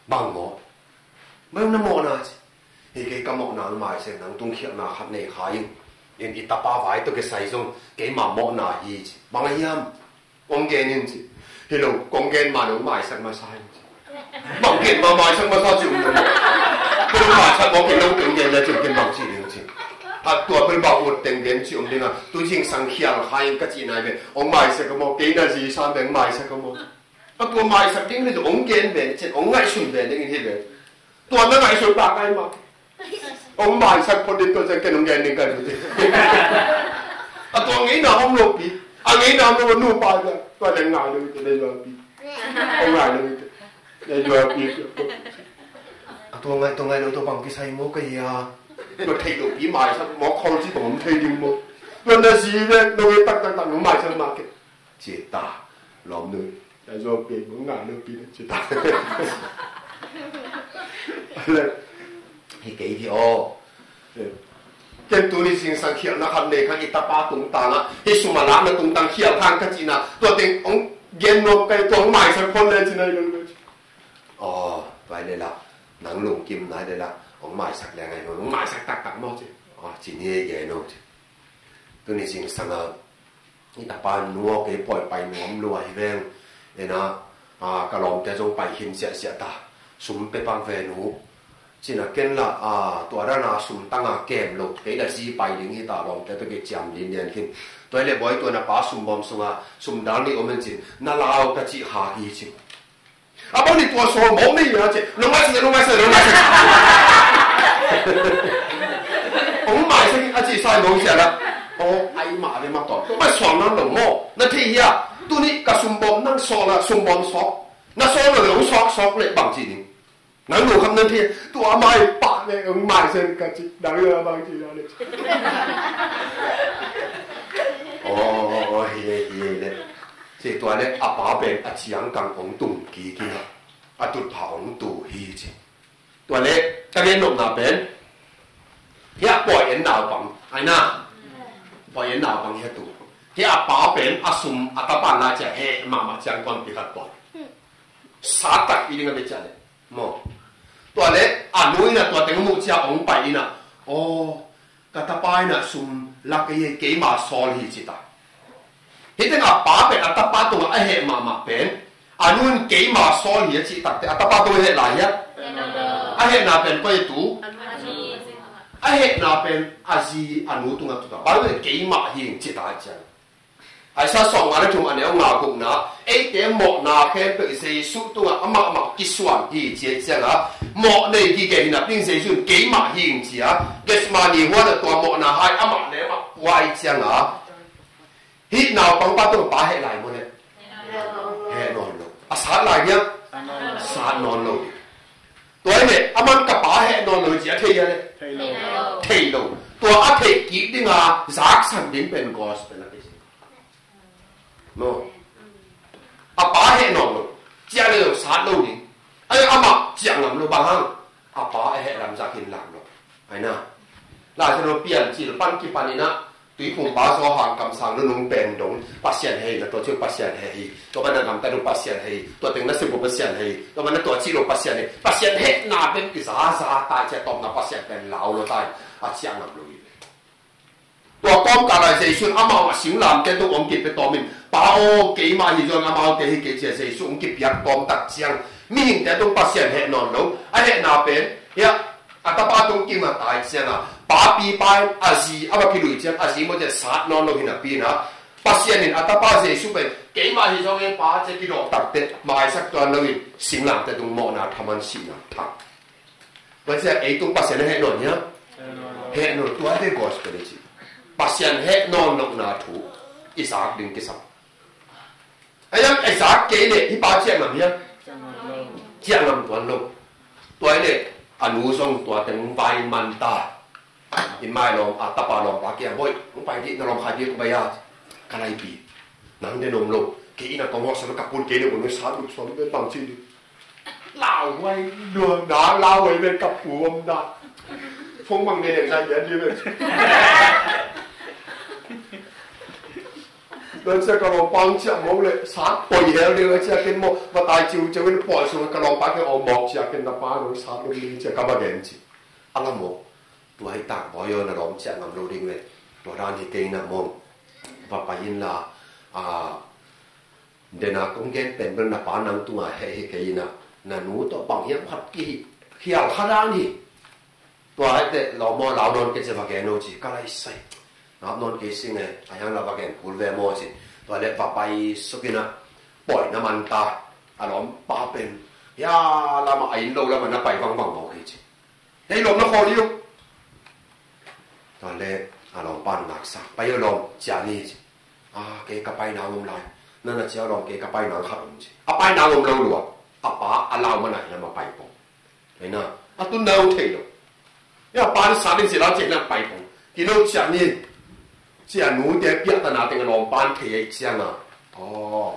Bang mawh? Bang na mawhna ci. Hi kei ka mawhna ang maisak, nang tungkhialhna khat nei kha in. In i tapa vai tawh kisai zong keima mawhna hi ci. Bang a hiam? Kong gen in ci. Hi lo, kong gen ma nong maisak masa in ci. Bang gen ma maisak masa ci um lo. Kong maisak mawk in nong kong gen le ci um ken bang ci ding ci. A tua bel bang ut teng gen ci um ding a. Tu zingsang khial kha in ka ci nai ve. Ong maisak ka maw, kei na zi sa beng maisak ka maw. A tua maisak ding le ong gen ve ci, ong ngaihsun ve ding in hi ve. Tua na ngaihsun pah kai mah. Ong maisak phot ding tua ciang ken ong gen ding kai phot ding. A tua ngeina om lo pi. A ngeina om lo nu pa ciang. Tua ciang ngai lo pi, ne yua pi. Ong ngai lo pi. Ne yua pi. A tua ngai, tua ngai lo tua bang kisai mo ka hia. Tua thei lo pi maisak mo khol ci tua om thei ding mo. Tua na zi ve, no ngai tak tak tak no maisak ma ke. Ci ta, lawm nu. Ka zawh pek bang ngai lo pi na ci ta. Hi kei hi aw. Ken tuni zingsang khialhna khat nei khan i tapa tungtang ah, hi sum a lakna tungtang khial khan ka cihna. Tua teng ong gen nuam kai, tua ong maisak phot le ci nai lo lo ci. Aw, tua hi le la. Nang lungkim nai le la. Ong maisak le ngai lo. Ong maisak taktak maw ci. Aw, ci ni ei gen aw ci. Tuni zingsang a i tapa nu aw kei pawi pai nuam lua hi veng. Ena, a, ka lawmte zong pai khin siahsiah ta. Sum pe pak ve nu. Cina ken la, a, tua dana sum tanga kem lo. Kei la zi pai ding hi ta lawmte tawh kei ciam linlian khin. Tua hi le bawi tua na pa sum bawm sunga sum dal nih om en cin. Na lau ka cih kha hi cin. A bang ni tua sawl mawk ni a ci. Nong maisak, nong maisak, nong maisak. Ong maisak a ci sai mawk sia la. Aw, ai mah ve mah tawh. Tua mah sawl nang lo maw. Na thei hia. Tuni ka sum bawm nang sawl a, sum bawm sawl. Na sawl lo le ong sawl sawl le bang ci ding. Nang lo kham nang thei. Tua mai pah le ong maisak ka ci. Nang lo bang ci la le. Aw, aw, aw, hi, hi le. Ci tua le a pa pen a ciang kang ong tung kik hi a, a tutpha ong tu hi ci. Tua le ka gen nopna pen hi a pawi en naupang ai na. Pawi en naupang hi a tu. Hi a pa pen a sum a tapa na cia he mahmah ciang kuan pi khat pawi. Sa tak pi ding a be cia le. Maw. Tua le a nu in a tua teng muh cia ong pai in a. Aw, ka tapa in a sum lak ei, keima sawl hi ci ta. Hi teng a pa pen a tapa tungah a heh mahmah pen a nu in keima sawl hi a cih takte a tapa tungah heh lai hia. A hehna pen koi tu. A hehna pen a zi a nu tungah tu ta. Bang le keima hi ci ta ciang. Isaiah sawmnga le thum a neu nga gukna, eite mawhna khempeuh Jesuh tungah amah amah kisuan hi ci a cianga, mawh nei gige hi napi in Jesuh in keimah hi ing ci a, Gethsemane huan a tua mawhna hai amah le amah puai cianga, hih naupangpa tungah pa heh lai maw le? Heh nawn lo. A sat lai hiam? Sat nawn lo. Tua hi le, aman ka pa heh nawn lo hi ci a thei hia le? Thei lo. Thei lo. Tua a theih kik dinga zaksan ding pen gospel a kei si. No. A pa heh nawn lo. Ciah le lo, sat lo ding. Ai amah ciah ngam lo bang hang. A pa a heh lam zak hin lam lo. Ai na. Lai sa lo pian cil pan kipan ina. Tuiphumpa Johan kamsang nunung pen dong Pasian heh na tua ciu Pasian heh hi. Tua mana gamta dong Pasian heh hi. Tua teng na sim ko Pasian heh hi. Tua mana tua cih lo Pasian heh. Pasian hehna pen i zaza tai cia tawpna Pasian pen lau lo tai. A ciah ngam lo hi. Tua kawmkal lai Jesuh in amau a singlamteh tung hong kipia tawmin, Pa aw, keimah hi zong amaute hi kei cia Jesuh hong kipiak tawm tak ciang mihingte tung Pasian heh nawn lo. A hehna pen hiah a tapa tung kingah tai cianga papi pa in a zi a va kilui ciang a zi maw cian sat nawn lo hi napi ina Pasian in a tapa Jesuh pen keimah hi zong e Pa cia kidawh takteh maisak tuan loin singlamteh tung mawhna thaman sihna thang. Pasian ei tung Pasian a heh nawn hiam? Heh nawn. Tua hi te gospel i ci. Pasian heh nawn lohna thu i zak ding kisam. A hiam i zak kei leh hi pa ciah ngam hiam? Ciah ngam tuan lo. Tua hi leh a nu zong tua teng vai man ta. I mai lawm a tapa lawmpa kia, boih, hong pai dih na lawm khai dih hong pai a. Ka laipi. Nang den om lo. Kei ina kong hawh sam ka pun kei ne un sa duk suam ben bang ci dih. Lauhuai dua na lauhuai ben ka pu om na. Phone bang ne deng sa hian ding ve. Tua ciang ka lawmpa hong ciah mawk leh sa poi hel ding a ciah ken maw, va tai ciuciu in pawi sung ka lawmpa kiang aw mawk ciah ken na pa nong sa lum ding ciah ka va gen ci. A la maw. Tua hi tak bawi aw na lawm ciah ngam lo ding ve. Tua dan hi kei na maw. Va pai in la, a, dena kong gen pen bel na pa nang tunga heh hi kei ina, na nu tawh bang hiam khat kihih khial kha dan hi. Tua hi teh lawm aw lau nawn kei ci va gen aw ci ka lai sai. Ngap nawn kei sing e, a hiang la va gen kul ve maw ci. Tua leh va pai suk ina, pawi na man ta. A lawmpa pen hia lama a inn lo lama na pai vangvang maw kei ci. Hei lawm na khawl hi uh. Tua leh a lawmpa in laksak pai aw lawm ciah ni ci. A kei ka pai nang om lai. Na na ciah aw lawm kei ka pai nang khat om ci. A pai nang om lo lua. A pa a lau mana hi lama pai pong. Hei na a tun nang thei lo. Hei a pa in sa ding ci lau ciah na pai pong. Kino ciah ni. Ciah nu te piah ta na teng a lawmpa in thei ei ciang a. Aw.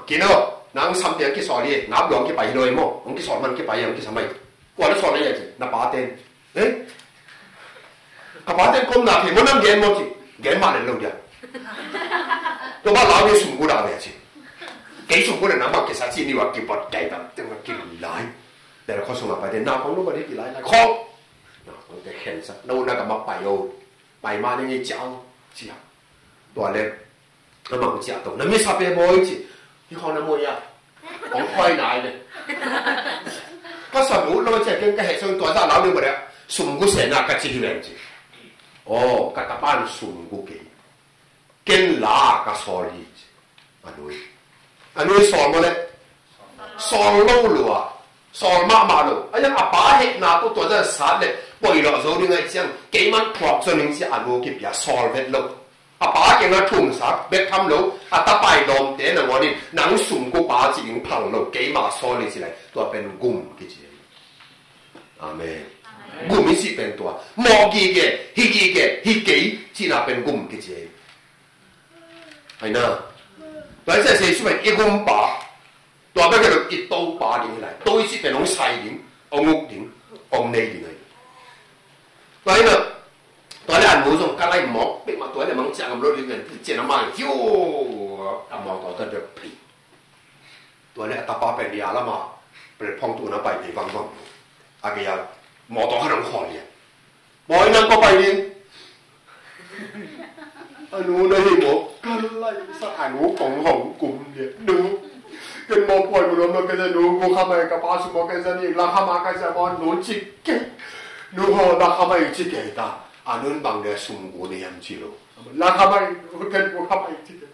Kino nang sam tiang kisawl hi, ngap luang kipai hi lo ei maw, hong kisawl man kipai hi, hong kisam ei. Kua na sawl ei a ci, na pa ten. Eh? Ka pa ten kom na thei maw nang gen maw ci, gen mah len lo dia. Tua mah lau dia sum gu da ve a ci. Kei sum gu da nang mah kisa ci ni wa kipot kai bang, teng wa kilai. Dara kho sum a pai ten, na kong lo ba di kilai lai. Kho! Na kong te khen sa, na u na ka ma pai o. Pai ma ni ngi ciao. Cia. Tua le. Amah ciah tawh na misa pe bawi ci. Hi khaw na mawi a. Hong khawi nai le. Ka sa mu lo ciah ken ka heh song tua zah lau ding bawh le. Sum gu sena ka ci hi ven ci. Aw ka tapa in sum gu kei. Ken la ka sawl hi ci. A nui. A nui sawl maw le. Sawl lo lua. Sawl mahmah lo. A yang a pa hehna tawh tua zah sat le. Pawi lo zo ding ai ciang. Keiman thuak zo ning ci a nu kipia sawl vet lo. A pa kiangah thumsak bek tham lo, a tapai lawmte nangawn in nang sumkupa ci ding phal lo, keima sawl hi ci lai, tua pen gum kici hi. Amen. Gum i cih pen tua mawh gige, hi gige, hi kei cihna pen gum kici hi. Aina tua i cih Jesu pen i gumpa. Tua bek hi lo i Topa ding hi lai. To i cih pen hong sai ding, hong uk ding, hong nei ding ahi. Tua hi lo. Tua le a nu zong ka lai mawk pek mah tua le mang ciah ngam lo ding ven ciah na mai hiu. A mawtaw ta deuh phei. Tua le a tapa pen dia lama platform tu na pai phei vangvang. A gei a mawtaw khat hong khawl lian. Bawi nang kua pai ding. A nu na hi maw ka lai sa a nu kong hong kum lian nu. Ken maw pawi mu lom lo ken sa nu gu kha mai ka pa su maw ken sa ni la kha ma ka sa maw nu ci kei. Nu haw la kha mai ci kei ta. A nun bang le sum gu ni yam ci lo. La kha mai nu ken gu kha mai ci kei.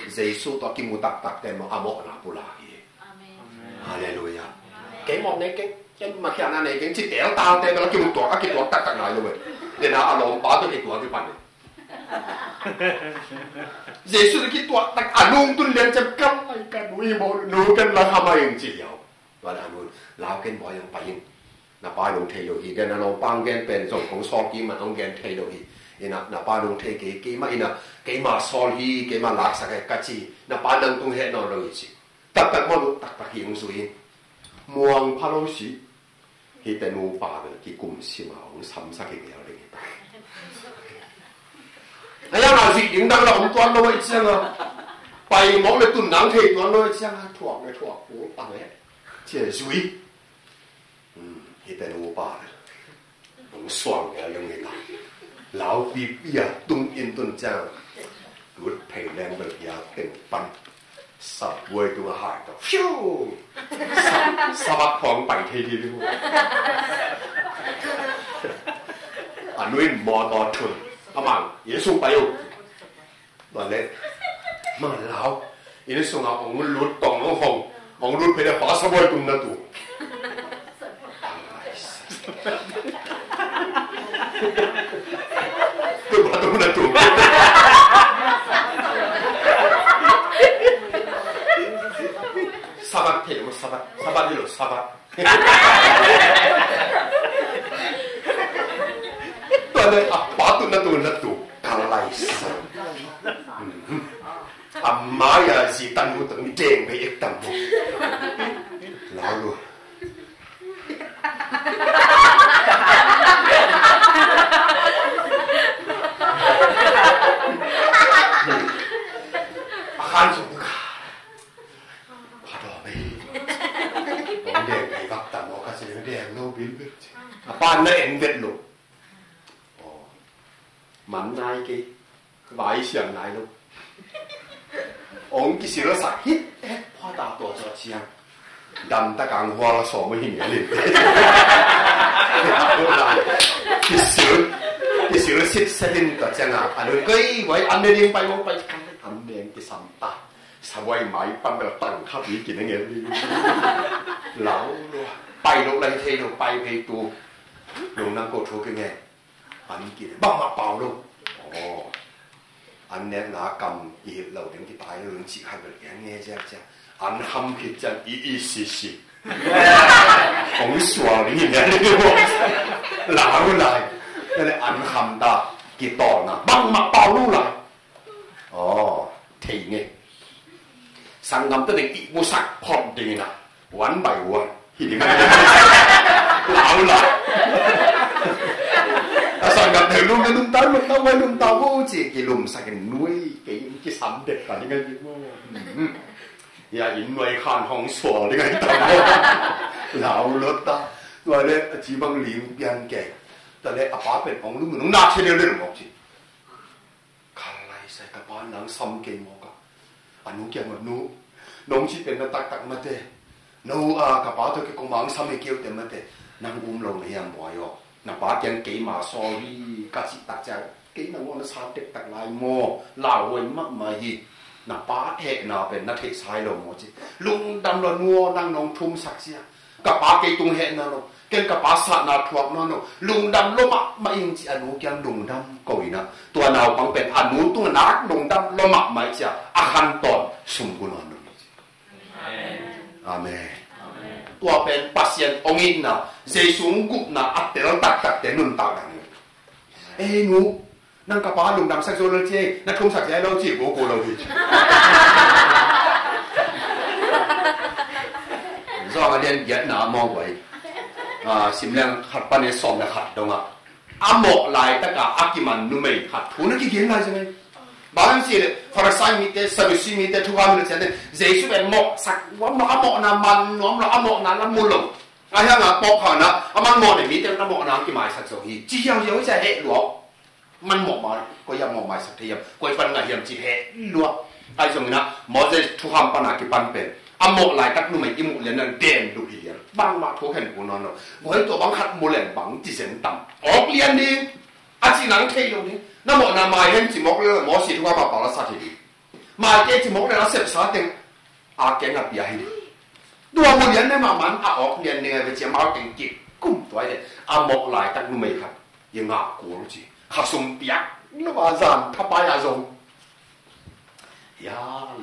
Jesu tawh kimu taktak te maw a mawhna pulak hi. Amen. Halleluiah. Amen. Kei mawh nei keng, kei makhiana nei keng ci tel tal te maw kimu tuak a kituak taktak nai lo ve. Dena a lawmpa tawh kituak kipan hi. Jesu tawh kituak tak a nung tun lian cem kam ai ka nu hi maw nu ken la kha mai ing ci hiau. Tua le a nun lau ken bawi hong pai in. Na pa nong thei lo hi. Dena lawmpa hong gen pen zong kong sawl kik man hong gen thei lo hi. Ina na pa nong thei kei keima ina keima sawl hi keima laksak hi ka ci. Na pa nang tung heh nawn lo hi ci. Taktak maw lo taktak hi hong zui in. Muang pha lo si. Hi te nu pa bel kikum sima hong samsak hi ngel ding hi ta. Aya na zik ding dang la om tuan lo hi cianga. Pai mawk le tun nang thei tuan lo hi cianga thuak le thuak pu pa le. Cia zui. Hi pen upa le hong suang le lung hi ta. Lau pipi a tung in tun ciang lut phei leng bel pia teng pan. Sap buai tung a hai ta fiu. Sabat khong pai thei di lu. A nuin mawtaw thun a mang Yesu pai uh. Tua le ma lau inn sunga ong lut tong ong hong ong lut phei le pa sabuai tung na tu. Tu pa tung na tu. Sabat thei lo sabat sabat hi lo sabat. Tua le a pa tu na tu na tu ka lai sa. A mai a zi tan mu tang deng bei ek tam mu. Lau lu. Man nai kei, vai siang nai lo. Ong kisil sak hit et phuata tua zaw ciang. Dam ta kang hual sawm ahi ngial in. Kisil, kisil sit set in tua ciang a, a nun kei vai an ne ding pai mong pai kan an ne kisam ta. Sabuai mai pan bel tang khat i kineng el. Lau lo, pai lo lai thei lo, pai phei tu. Lung nang ko thu kineng. An kile bangmah pau lo. Aw. An nekna kam i hilh lo ding kitai lo ding cih khat bel kiang nge ciang ciang. An ham khit ciang i i si si. Hong sual ding hi nge. Lau lai. Kale an ham ta kitawlna bangmah pau lo lai. Aw, thei nge. Sanggam tawh ding i musak phot ding ina. One by one. Hi ding a. Lau la. A sanggam thei lum na lum ta, lum ta, vai lum ta, vo ci kilumsak in nuai kei in kisam dek ka ding a ding. Ya in nuai khan hong sual ding a ding ta. Lau lo ta. Tua le a ci bang ling pian kei. Ta le a pa pen hong lum nung na thei le le lum ci. Kha lai sai ka pa nang sam kei mawk a. A nu kiang mawk nu. Nong ci pen na taktak mate. No a ka pa tawh kei kong mang sam hi kei uh te mate. Nang um lo na hiam buai aw. Na pa kiang keima sorry ka cih tak ciang. Kei nang aw na sa tektak lai maw. Lauhuai mahmah hi. Na pa hehna pen na theih sai lo maw ci. Lungdam lo nu aw nang nong thumsak cia. Ka pa kei tung hehna lo. Ken ka pa sahna thuak nawn lo. Lungdam lo mahmah ing ci a nu kiang lungdam ko ina. Tua naupang pen a nu tung a nak lungdam lo mahmah cia. A khan tawn sum gu nawn lo. Amen. Tua pen Pasian hong itna, Jesu hong gupna a tel taktakte nuntak dang hi. Ei nu, nang ka pa lungdamsak zo lo ci, na thumsak zia lo ci, ko ko lo hi. Zawng a lian giatna a mawk vai. Simleng khat pan e sawm le khat dong a. A mawh laitaka a kiman numei khat thu na kigen lai zong ei. Bang si le Farisai mite, Sadusi mite, thukham mite ciate, Jesu pen mawhsak nuam lo, a mawhna man nuam lo, a mawhna lam mu lo. A hiang a pawk kha na, a man mawh ne mite na mawhna kimaisak zo hi. Ci hiau hiau hi cia heh luau. Man mawh mai, koi a mawh maisak thei hiam, koi pan ngah hiam ci heh luau. Ai zong ina, Moses thukham pana kipan pen. A mawh laitak numei i muh lian na den duh hi lian. Bangmah thu khen ku nawn lo. Guai tua bang khat mu leng bang ci zen tam. Awk lian ding. A ci nang thei lo ding. Na mawhna mai hen ci mawk lian lo, Moses thukham a pau la sat hi ding. Mai kei ci mawk lian a sepsa teng. A keng a pia hi ding. Tua mu lian ne mah man a awk lian ding a ve ci a mau keng kik. Kum tua hi ding. A mawh laitak numei khat. I ngah kul ci. Kha sum piak. Lo a zan thapai a zong. Ya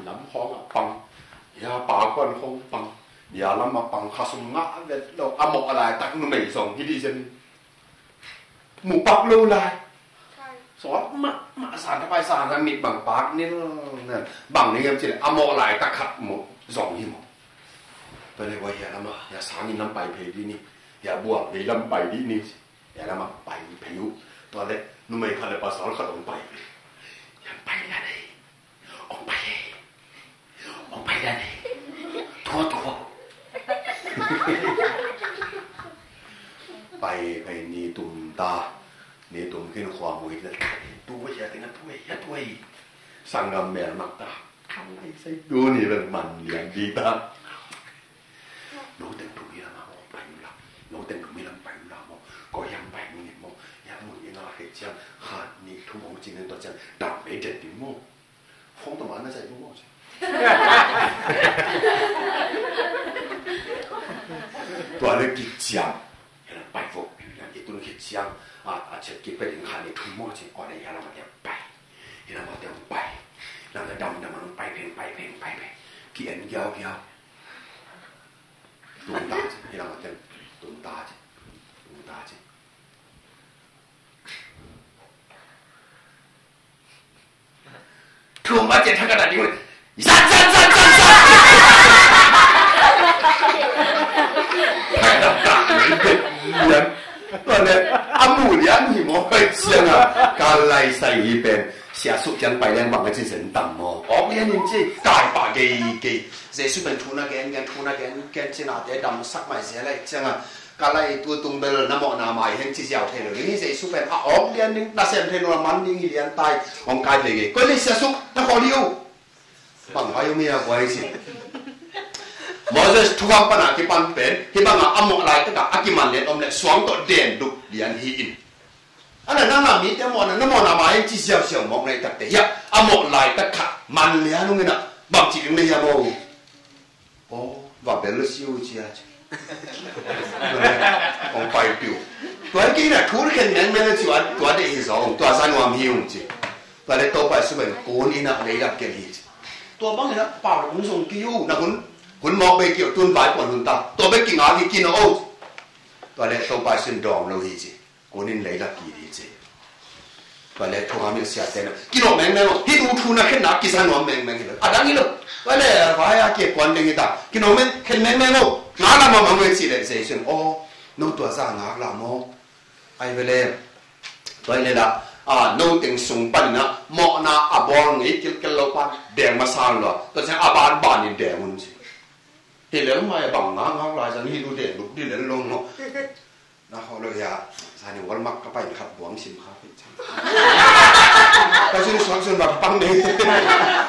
lam khawng a pang, ya pa khuan khawng pang, ya lam a pang kha sum ngah vet lo, a mawh a laitak numei zong hi dih zen. Mu pak lo lai. Sawt mah, mah san thapai san a mit bang pak nil na. Bang ni ngam ci le, a mawh laitak khat mu zong hi maw. Tua le wa ya lam a, ya sangin lam pai phei dih ni, ya bual vei lam pai dih ni. Ya lam a pai phei uh. Tua le, numei khat le pasal khat hong pai. Ya pai la nei. Hong pai ei. Hong pai la nei. Tua tua. Pai pai ni tum ta. Ni tum khin khua mui ta. Tu ya teng a tu ya tu ei. Sanggam mel mak ta. Kang ai sai tu ni bel man lian di ta. No teng thum hi lam a maw, pai uh la. No teng thum hi lam pai uh la maw. Ko hiam pai uh ni maw. Hiam mun i ngah khit ciang khat nih thum hong cing in tua ciang dam mei det ding maw. Phone tawh man na cai uh maw. Tua le kik ciang. Hiam pai vo. Hiam i tun khit ciang. A, a chet kik pen in khat nih thum maw cing. Aw le hiam lam a tiang pai. Hiam lam a tiang pai. Lam le dam dam a nung pai pen pai pen pai pen. Ki en giau giau. Tung ta ci, hi lam a ten. Tung ta ci. Tung ta ci. Tung ba ci, thak ka ta ding. Zan, zan, zan, zan, zan. Thak ka ta ding. Yan. Tua le, a mu lian hi maw, kai ciang a. Ka lai sai hi pen. Sia suk ciang pai leng bang a ci zen tam maw. Awk lian in ci, kai pa gei gei. Jesu pen thu na gen gen, thu na gen gen ci nate damsak mai zia lai ciang a. Ka lai tu tung bel na mawhna mai hen ci ziau thei lo ding hi. Jesu pen a awk lian ding, nasem thei lo a man ding hi lian tai. Hong kai thei ngei. Koi le sia suk na khawl hi uh. Bang vai um hi a guai ci. Moses thukham pana kipan pen hih banga a mawh laitakah a kiman lian om le suang tawh den duk lian hi in. A na nang a mite mawhna na mawhna mai hen ci ziauziau mawk na hi takte hiah a mawh laitak khat man lian ung inah bang ci ding na hiam aw? Aw, va bel lo siu cia ci. Hong pai piu. Tua hi kei inah thu khen mengmeng a ci ua tua deih hi zaw ung, tua za nuam hi ung ci. Tua le Topa Jesu pen kun inah leilak kel hi ci. Tua bang inah pau hong zong ki uh na hun, hun mawk bei ki uh tun vai puan hun ta. Tua bek kingak hi kin aw. Tua le Topa Jesu in dawng lo hi ci. Kunin leilak ki hi ci. Tua le thunga mil siate na kinawh mengmeng aw. Hih nu thu na khenna kiza nuam mengmeng hi lo. A dang hi lo. Tua le vai a kia kuan ding hi ta. Kinawh meng khen mengmeng aw. Nga lam a mang ve ci le Jesu in aw, no tua za ngak lam aw. Ai ve le. Tua hi le la a no teng sung panin a mawhna a bawl ngei kilkel lo pan deng masa lo. Tua ciang a ban banin deng un ci. Hi lel mai bang nga ngak lai zan hi lu deng luk di lel lo no. Na hawh lo hia, zani Walmart ka pai khat buang sim kha pei cang. Ka zun suak zun bak pang ding.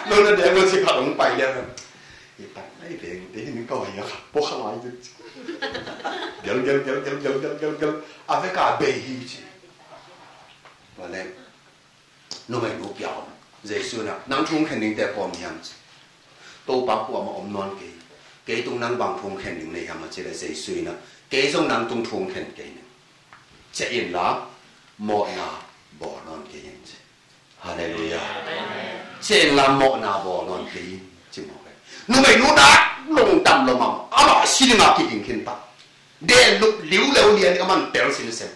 Lo na deng lo si khat hong pai lian. I tak nai deng deng ni kau hia khat pua kha lai zun. Gel gel gel gel gel gel gel gel. A ve ka bei hi ci. Tua le. Numei nu pia om. Jesu na nang thu khen dingte kawm hiam ci. Topa kuamah om nawn kei. Kei tung nang bang thu khen ding nei hiam a ci le Jesu ina kei zong nang tung thu khen kei ning. Ciah inla mawhna bawl nawn kei in ci. Halleluiah. Ciah inla mawhna bawl nawn kei in ci mawk e. Numei nu nak lungdam lo mah amah si dinga kiding khin ta. Den lup liu leu lian ding a man tel sinsen.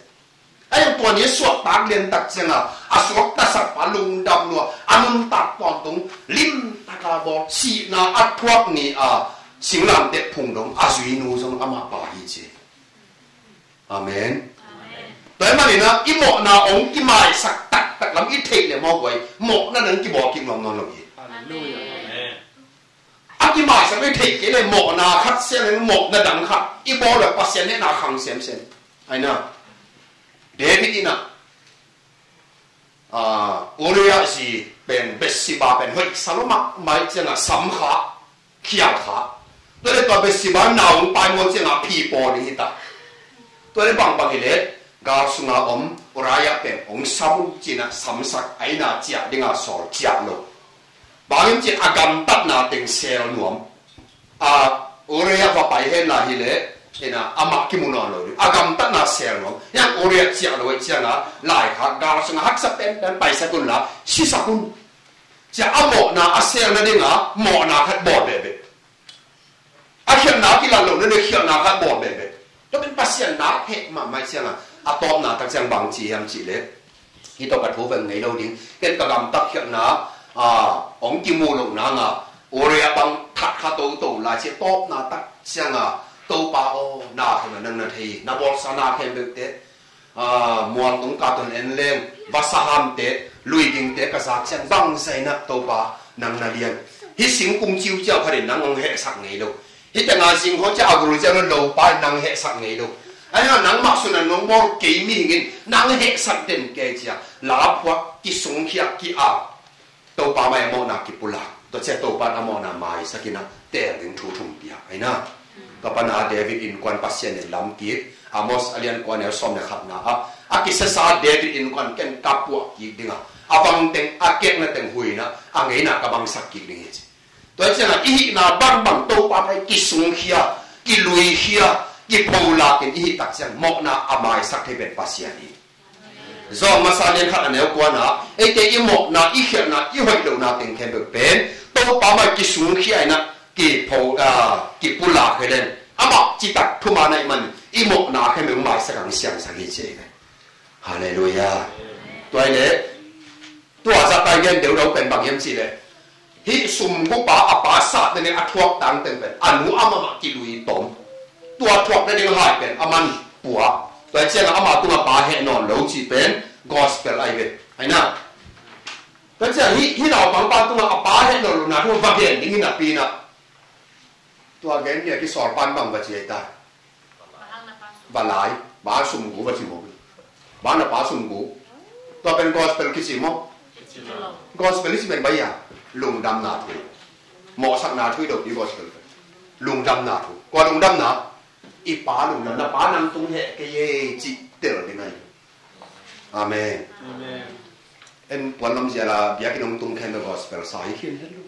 Ahi tua ni suaktak liantak cianga a suaktasak pa lungdam lua a nuntak tawntung limtaka bawl sihna a thuak ni a singlamteh phung dong a zui nu zong amah pa hi ci. Amen. Tua hi manina i mawhna ong kimaisak taktak lam i theih le mawk uai mawhna nang kibawl kik nuam nawn lo hi. A kimaisak le theih kei le mawhna khat siang le mawhna dang khat i bawl le Pasian nehna khang semsem. Aina David ina Uriah zi pen Bathsheba pen hoih sa lo mahmah cianga samkha khialkha. Tua le tua Bathsheba naung paimawh cianga phi paw ding hita. Tua le bangbang hi le gal sunga om Uriah pen ong sam un cina samsak aina ciah dinga sawl ciah lo. Bangin cin a gamtatna teng sel nuam. A Uriah va pai hen la hi le ina amah kimu nawn lo ding a gamtatna sel nuam. Yang Uriah ciah lo cianga laikha gal sunga haksa penpen paisak un la sisak un. Cia a mawhna a selna dinga mawhna khat bawl behbeh. A khialhna a kilat lohna le khialhna khat bawl behbeh. Tua pen Pasian nak heh mahmah cianga a tawpna tak ciang bang ci hiam cih le. Hi tawh ka thu veng ngei lo ding. Ken ka gamtat khialhna a ong kimu lohna nga Uriah bang that kha toto lai ci tawpna tak cianga Topa aw na khem a nang na thei na bawlsa na khem beuhte. Mual tung ka ton en leng vasa hamte lui dingte ka zak ciang bangzaina Topa nang na lian. Hi singkung ciuciau khatin nang hong hehsak ngei lo. Hi tenga zing haw cia a gul ciang lo pa in nang hehsak ngei lo. Ahi hang nangmah suna nong bawl kei mihingin nang hehsak den kei cia laphuak kisungkhiak ki-ak. Topa mai a mawhna kipulak tua cia Topa in a mawhna maisak ina teel ding thu thum piak aina. Tua pana David innkuan Pasian in lam kik Amos a lian kua neu sawm le khatna ah a kisasa David innkuan ken ka puah kik dinga a vang teng a kekna teng huina a ngeina ka bangsak kik ding hi ci. Tua cianga i hihna bangbang Topa mai kisungkhia kiluikhia kipholak in i hih tak ciang mawhna a maisak thei pen Pasian hi. Zawng masa lian khat a neu kuana eite i mawhna i khialhna i hoih lohna teng khempeuh pen Topa mai kisungkhia ina kipho kipulak hi len amah citak thumana i man i mawhna khempeuh maisak ang siangsak hi ci. Halleluiah. Tua hi le tua zah tai gen deuhdeuh pen bang hiam cih leh hih sum gupa a pa sah tene a thuak tangteng pen a nu amah mah kilui tawm. Tua thuak nading hai pen a man pua. Tua ciangah ama tungah pa heh nawn lo cih pen gospel ai ve. Aina tua ciang hih hih naupang pa tungah a pa heh nawn lo na thu va gen ding hi napi inah tua gen nia kisawl pan bang va ci ai ta. Valai, ba sum gu va ci maw? Ba na pa sum gu. Tua pen gospel kici maw? Gospel i ci pen bai a, lungdamna thu. Mawhsakna thu i dok i gospel pen. Lungdamna thu. Kua lungdamna? I pa lungdamna, pa nang tung heh kei e ci tel ding ahi. Amen. Amen. En puan lam zia la biakinn hong tung khen the gospel sa hi khin hen lo.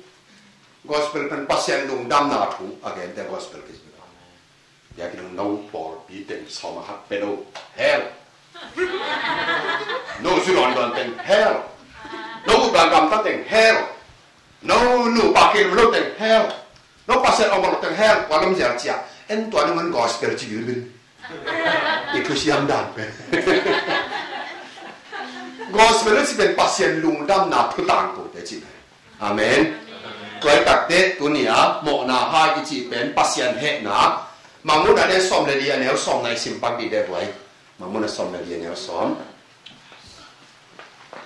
Gospel pen Pasian lungdamna thu a gen the gospel kici. Biakinn hong no pawlpi teng sawm a khat pe lo hell. No zu dawn dawn teng hell. No ut dawn gam ta teng hell. No nu pa kei lo teng hell. No Pasian om lo teng hell. Kua lam zia cia. En tua ni man gospel ci bilbil. I thusiam dan pen. Gospel i ci pen Pasian lungdamna thu tangkote ci pen. Amen. Tua i takte tuni a mawhna hai i ci pen Pasian hehna. Mangmuhna lian sawm le li a neu sawm na i sim pak dih deh buai. Mangmuhna sawm le li a neu sawm.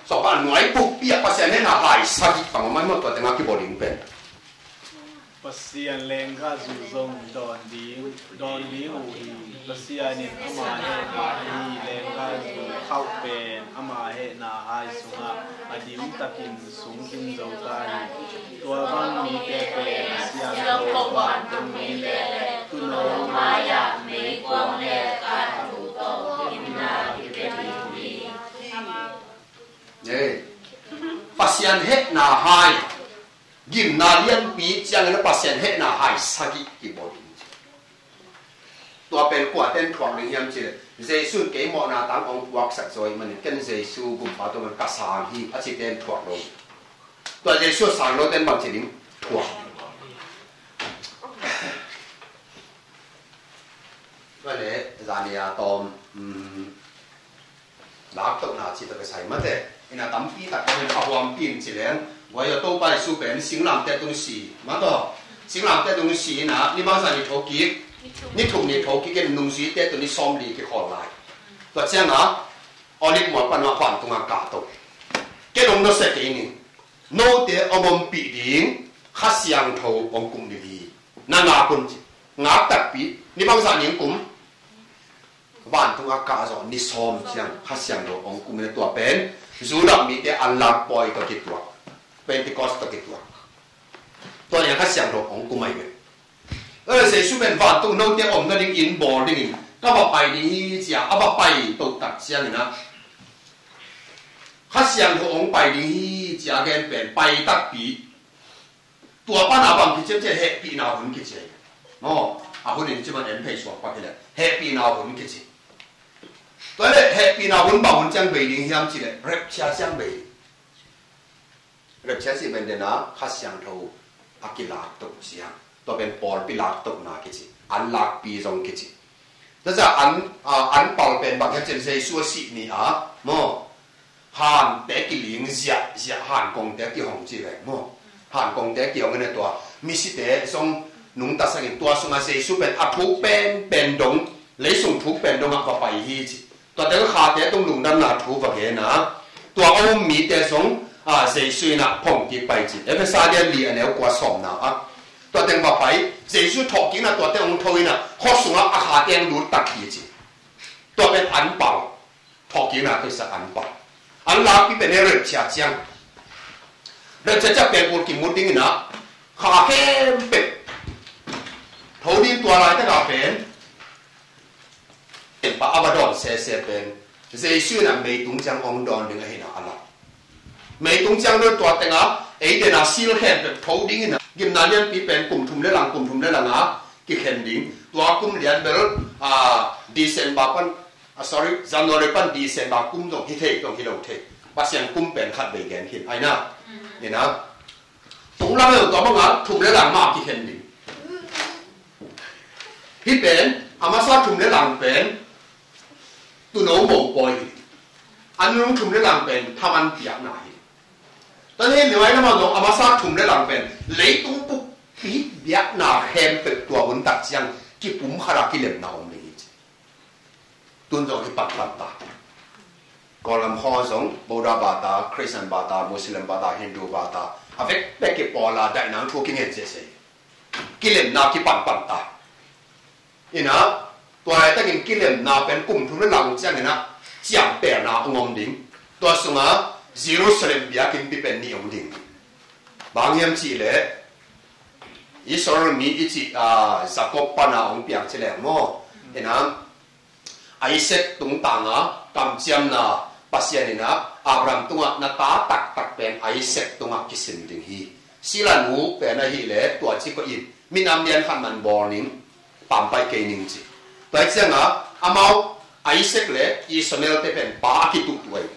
Sawm pan nuai bukpi a Pasian hehna hai sagih pang a mai mawh tua teng a kibawl ding pen. Pasian lenggahzu zong dawn ding, dawn ding uh hi. Pasian in ama hehna hi, lenggahzu khauh pen ama hehna hai sungah a dim takin sung khin zo ta hi. Tua bang mite pen a siangtho vantung mi le tuuno mai-ah meikuang le kaa thu tawh gimna kipia ding hi. Pasian hehna hai, gimna lianpi ciangin a Pasian hehna hai sagih kibawl ding. Tua pen kuate in thuak ding hiam cih leh, Jesu in kei mawhna tang hong puaksak zaw ahih manin ken Jesu gumpa tungah ka sang hi a cite in thuak lo. Tua Jesu a sang lote in bang ci ding? Thuak. Tua le zani a tawm, um, Laktohna ci tawh kisai mate. Ina tampi tak kawmin a huampi in ci leng. Guai aw Topa Jesu pen singlamteh tung si. Mataw. Singlamteh tung si ina ni bangsa ni thokik. Ni thum ni thokik in nungzuite tawh ni sawm li kikhawl lai. Tua cianga Olive mual pan mah vantung a kahto. Ken hong nusia kei ning. Note hong ompih ding Kha Siangtho hong kum ding hi. Na ngak un ci. Ngak takpi. Ni bangsa ni hong kum. Vantung a kah zawh ni sawm ciang Kha Siangtho hong kum in a tua pen Judah mite an lak pawi tawh kituak, Pentecost tawh kituak. Tua nia Kha Siangtho hong kum ahi ve. Tua le Jesu pen vantung note om nading inn bawl dingin ka va pai ding hi cia a va pai tohtak ciangin a Kha Siangtho hong pai ding hi cia a gen pen pai takpi. Tua pana bang kici ciah hehpihna hun kici. Maw, a hun in ci man en phei suak pak hi le hehpihna hun kici. Tua le hehpihna hun bang hun ciang bei ding hiam ci le rapture ciang bei. Rapture ci ben dena Kha Siangtho a kilak toh ciang. Tua ben pawlpi lak tohna kici. An lakpi zong kici. Tua ciang an, a, an pal pen bang hiam ci le Jesu a sih ni a. Maw, hante kiling ziahziah hankongte kihong ci veng maw? Hankongte kihong in a tua misite zong nungta sangin tua sungah Jesu pen a thuk penpen dong, leisung thuk pen dongah va pai hi ci. Tuate khate tung lungdamna thu va gen a, tua a um mite zong, a, Jesu in a phongkik pai ci. Efesa lian li a neu kua sawmna ah tua teng va pai. Jesu thawhkik in a tuate hong tho in a khua sungah a khate hong lut tak hi ci. Tua pen an pal. Thawhkikna khuaisak an pal. An lakpi pen e rapture ciang. Rapture ciang pen kul kimut ding in a kha khempeuh tho ding tua laitak a pen pen pa a va dawn sese pen Jesu in a meitung ciang hong dawn ding ahi na a lak. Meitung ciang dawn tua teng a eite na sil khempeuh tho ding in a gimna lianpi pen kum thum le lang, kum thum le lang a kikhen ding. Tua kum lian bel, a, December pan, a, sorry, January pan December kum zong hi thei, zong hi lo thei. Pasian kum pen khat bei gen khin. Ai na. Ina. Tung lam lo tua banga thum le lang ma kikhen ding. Hi pen, a masa thum le lang pen tuuno mopawi hi. A nung thum le lang pen thaman piakna hi. Tua hi le ai na ma zong a masa thum le lang pen leitung buppi biakna khempeuh tua hun tak ciang kipum khat a kilemna om ding hi ci. Tun zong hi panpan ta. Kawlgam khaw zong Buddha bata, Christian bata, Muslim bata, Hindu bata a vekvek kipawl a daih nang thu kingen sese. Kilemna kipanpan ta. Ina Tua laitakin kilemna pen kum thum le lang ciangin ah ciangpelna hong om ding. Tua sungah Jerusalem biakinnpi pen nih hong ding ding. Bang hiam cihleh Israel mi i cih, ah, Jacob pana hong piang ci leng maw? Inah Isaac tungtanga kamciamna Pasian inah Abraham tungah na ta taktak pen Isaac tungah kisin ding hi. Sila nu pen ahileh tua ci koi in minam lian khat man bawl ning, pampai kei ning ci. Tua hi cianga amau Isaac le Ishmael te pen pa a kituhtuh ahi.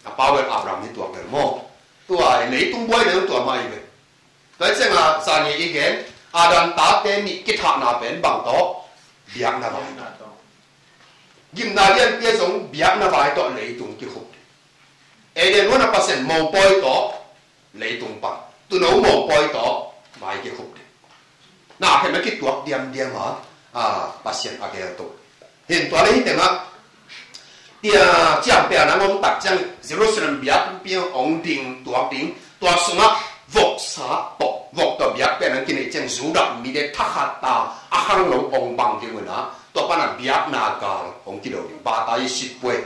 A pa vel Abraham hi tuak vel maw? Tua hi leitung buai le tua mah hi ve. Tua hi cianga zani i gen Adam tate nih kithahna pen bang tawh? Biakna vai tawh. Gimna lianpi ah zong biakna vai tawh leitung kikhup ding. Eden huan a Pasian mopawi tawh leitung pan, tuuno mopawi tawh vai kikhup ding. Na khen a kituak diamdiam a, a, Pasian a gel to. Hin tua le hi tengah tia ciangpelna hong om tak ciang Jerusalem biakinnpi hong ding tuak ding. Tua sungah voksa tawh, vok tawh biakpiakna kineih ciang Judah mite thakhat ta a khanglo hong bang ding uh inah tua pana biakna gal hong kido ding. Bata i sitpuai.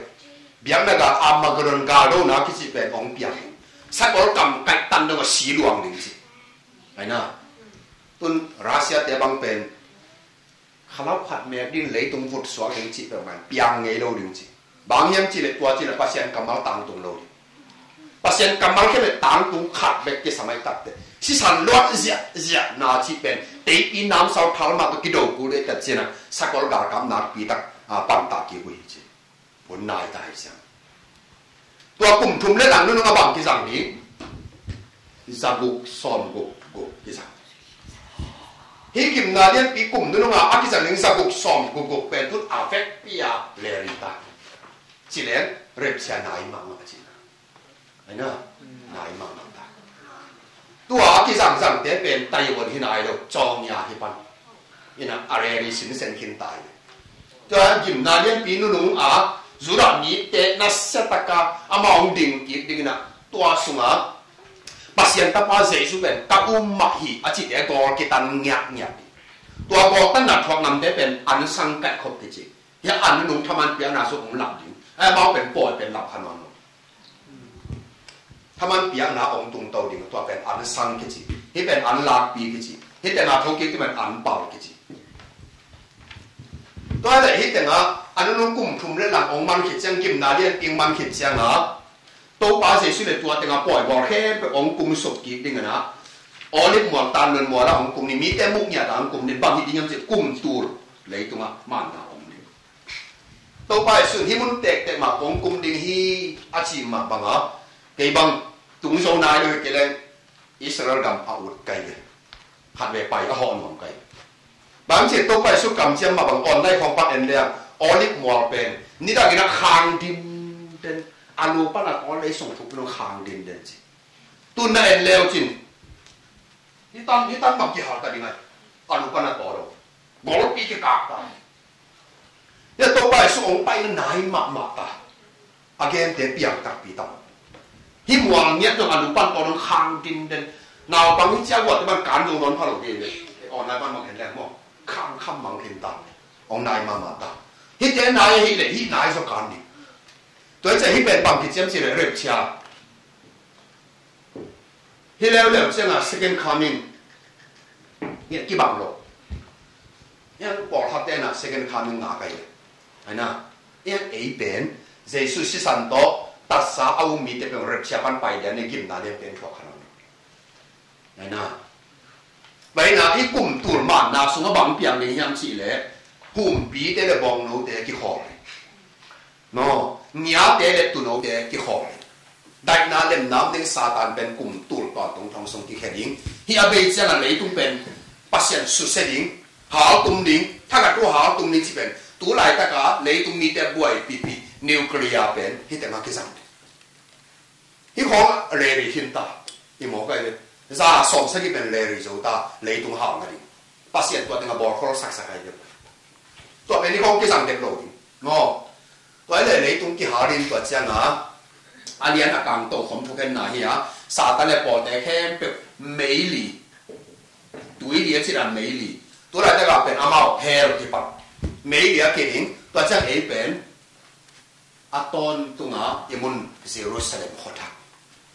Biakna gal Armageddon galdona kici pen hong piang ding. Sakol kam kaih tan dong a si luang ding ci. Aina tun Russia te bang pen khalau khat mek ding leitung vut suak ding cih peuhmah piang ngei lo ding ci. Bang hiam cihleh tua cihleh Pasian kammal tangtung lo ding. Pasian kammal khen le tangtung khat bek kisam ahi takte sisan luat ziahziah na cih pen teipi namsau thal mah tawh kido kul deh tat cianah sakol galkap nakpi tak, a, pantah kik uh hi ci. Hun nai ta hi siang. Tua kum thum le lang nunung a bang kizang ding? Zaguk sawm guk guk kizang. Hih gimna lianpi kum nunung a a kizang ding zaguk sawm guk guk pen tun a vekpi a lel hi ta. Ci leng rapture nai mahmah ci. Aina nai mahmah ta. Tua a kizangzangte pen Taiwan hi nai lo, Chawngya hi pan. Ina a rally sinsen khin ta hi. Tua gimna lianpi nunung a Judah mite nasia taka amah hong ding kik ding ina tua sunga Pasian tapa Jesu pen ka um mah hi a cihte gawl kitan ngiakngiak. Tua gawl tanna thuak ngamte pen an sang kaih khop kici. Hia an nunung thaman piakna sung hong lak ding. Ai amau pen pawi pen lak kha nawn lo. Thaman piakna hong tungto ding tua pen an sang kici. Hih pen an lakpi kici. Hih tengah thokik ti pen an pal kici. Tua le hih tengah a nunung kum thum le lang hong man khit ciang gimna lianpi hong man khit cianga Topa Jesu le tua tengah pawi bawl khempeuh hong kum suk kik ding ina Olive mual tan nun mual ah hong kum ni mite muk ngiat ah hong kum ni bang hi ding hiam cih kum tul leitungah manna hong ding. Topa Jesu in hih mun tektek mah kong kum ding hi a cih mah banga kei bang tung zo nai lo hi kei leng Israel gam a ut kai ve. Khat ve pai a hawh nuam kai. Bang cih Topa Jesu kamciam mah bang online khawng pan en leng Olive mual pen nidang in a khang dinden a lu pan a tawl lei sung thuk nung khang dinden ci. Tun na en leu cin Hi tan, hi tan bang kihal ta ding ai. A lu pan a taw lo. Golpi kikak ta. Hia Topa Jesu hong paina nai mahmah ta. A gente piang takpi ta. Hih mual ngiat dong a lu pan taw dong khang dinden. Naupang hi cia guate bang kan dong nawn pha lo ding. Online pan bang khen leng maw. Khang kham bang khen ta. Hong nai mahmah ta. Hihte nai hi leh hih nai zaw kan ding. Tua hi cia hih pen bang kiciam ci leh rapture. Hi leuleu ciangah second coming ngiat kibang lo. Iang pawlkhat tenah second coming ngak ahi le aina iang ei pen Jesu sisan tawh tatsa a um mite pen rapture pan pai lian i gimna lian pen thuak khan ang. Aina baina i kum tul manna sungah bang piang ding hiam cih leh humpite le bawngnote kikhawl. No, ngiate le tuunote kikhawm. Daihna lemna om ding Satan pen kum tul tawntung thong sung kikhia ding. Hih a bei ciangah leitung pen Pasian susia ding. Haltum ding. Thakhat thu haltum ding ci pen tu laitaka leitung mite buai pipi nuclear pen hih tengah kizang ding. Hih khawng rally khin ta. I mawk ai ve. Za sawm sagih pen rally zo ta. Leitung hau na ding. Pasian tua tengah bawlkhol saksak ai ve. Tua pen hih khawng kizang dek lo ding. No. Tua i le leitung kihal in tua cianga a lian a kang to khom thukhenna hi a Satan le pawlte khempeuh meili tuili a cina meili tu laitakah pen amau hell kipan Mary a kiding, tua ciang ei pen a tawntunga i mun Jerusalem khuathak.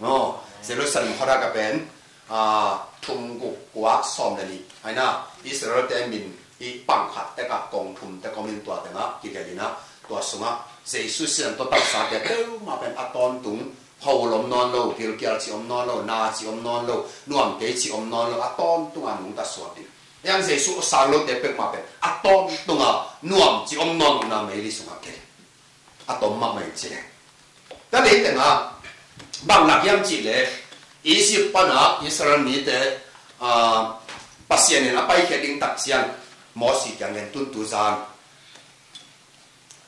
No, Jerusalem khuathak a pen, ah, thum guk kua sawm le nih. Aina, Israel te min i pang khat tekah kong thum te komin tua tengah kigelina, tua sungah Jesu sisan tawh taksa te peuhmah pen a tawntung, hawlum om nawn lo, gilkial cih om nawn lo, na cih om nawn lo, nuam kei cih om nawn lo, a tawntunga nungta suak ding. Yang Jesu sang lote peuhmah pen a tawntunga nuam cih om nawn lo na Mary sungah kei a tom mahmah in ci leng. Tua lei tengah bang lak hiam cih leh Egypt pana Israel mite, ah, Pasian in a paikhiat ding tak ciang Mosi kiangah, tun tu zan,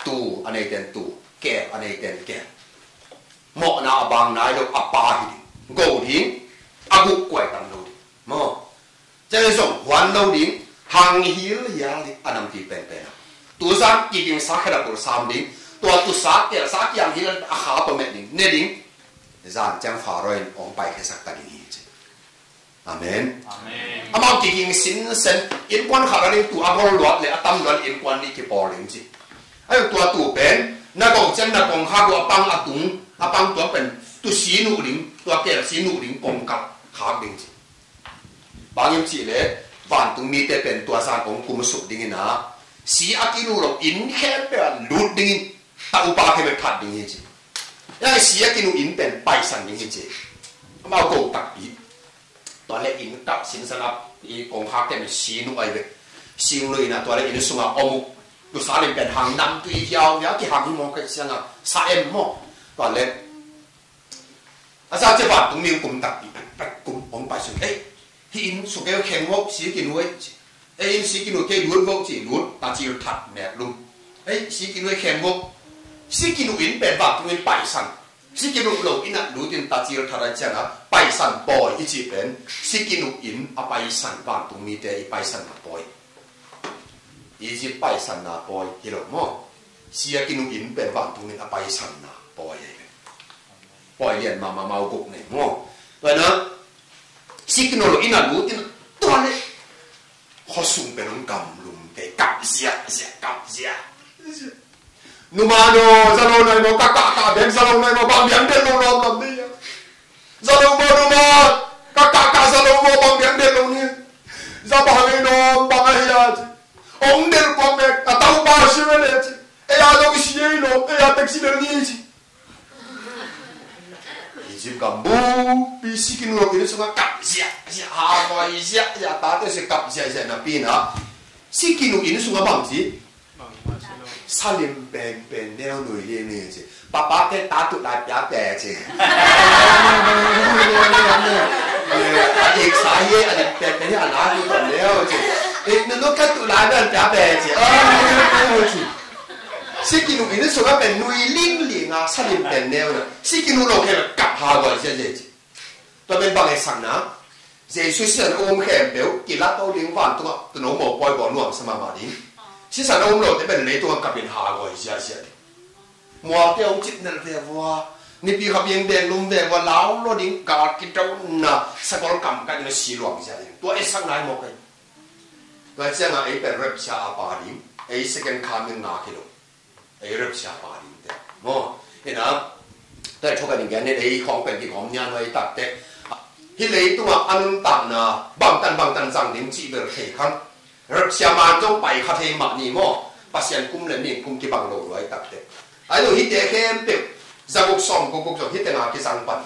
tuu a neite in tuu, keel a neite in keel, mawhna a bang nai lo a pa hi ding, go ding, a guk kuai tam lo ding. Maw, cele zong huan lo ding, hang hil hial ding, a nampi penpen a. Tu zan kigingsa khedap ul sam ding, tua tusa keelsa kiang hil a kha pawh met ding, ne ding. Zan ciang Pharaoh in hong paikhiasak ta ding hi ci. Amen. Amen. Amau kiging sinsen, innkuan khat a ding tuu a gol luat le a tam luat innkuan nih kipawl ding ci. Ahi tua tuu pen na go ciang na kongkhak uh a pang a tung, a pang tua pen tu si nuh ding, tua keel si nuh ding kongkap khak ding ci. Bang hiam cih leh vantung mite pen tua zan hong kumsuk dingin a, si a kinuh lo inn khempeuh ah lut dingin, a upa khempeuh that ding hi ci. Ahi si a kinuh inn pen paisan ding hi ci. Amau go takpi. Tua leh inn kap sinsan a, i kongkhakte pen si nuh ahi ve. Si nuh in a tua leh inn sungah om uh. Tusa lim pen hang nam tui viauviau kihang hi maw, kei siang a sa em maw. Tua leh a za cia vantung mi kum takpi pek pek kum hong pai sung. Ei, hih inn sung kei kheng vo, si kinuh ei ci. Ei, inn si kinuh kei lut vo ci, lut, ta cil that mek lum. Ei, si kinuh ei kheng vo. Si kinuh inn pen vantung in paisan. Si kinuh lo inn ah lut in ta cil that ai ciang a paisan pawi i cih pen. Si kinuh inn a paisan vantung mite i paisanna pawi. Egypt paisanna pawi hi lo maw. Si a kinuh inn pen vantung in a paisanna pawi ahi ve. Pawi lian mahmah mau guk nei maw. Tua na, si kinuh lo inn ah lut in tua leh khuasung pen hong gamlum te, kap ziahziah, kap ziahziah. Numa no, za lo nai maw, ka kahkah bek za lo nai maw, bang biang del lo lawm lam dei a. Za lo maw numa, ka kahkah za lo maw, bang biang del lo ni. Za bang hang ei no, bang ahi a ci. Hong del kuak bek, a tau pa si ve le ci. Ei a lo si ei lo, ei a tek si del ni ci. Egypt gam bupi si kinuh lo inn sungah kap ziahziah, ha koi ziahziah, tate si kap ziahziah napi na. Si kinuh inn sungah bang ci. Salim penpen neu nui li ni ci. Papa te ta tu lai pia pe ci. A ik sa hi a lim penpen hi a la tu neu ci. Eh, nunu ka tu lai pia pe ci. Oh, ci. Si kinuh inn sungah pen nui lingling a salim pen neu na. Si kinuh lo khe kap ha goi ziahziah ci. Tua pen bang e sakna. Jesu sisan a um khempeuh kilat to ding, vantungah tuno mopawi bawl nuamsa mahmah ding. Sisan a um lote pen leitungah kapin hagoi ziahziah ding. Mualte hong cipnelh ve vua, nipi kha biang denglum ve vua, lau lo ding, gal kidona, sagol kam ka ding a si luang ziah ding. Tua e sakna hi mawk ei. Tua ciangah ei pen rapture a pa ding, ei second coming ngak hi lo. Ei rapture pa ding te maw. Ina, tua i thok a ding gen ei khawng pen kigawm nia nuai tak te. Hih leitungah a nuntakna bangtan bangtan zang ding cih bel thei khan. Rapture man zong pai kha thei mah ni maw. Pasian kum le mi kum kibang lo nuai tak te. Ai lo hihte khempeuh, za guk sawm guk guk zong hihte nga kizang pan.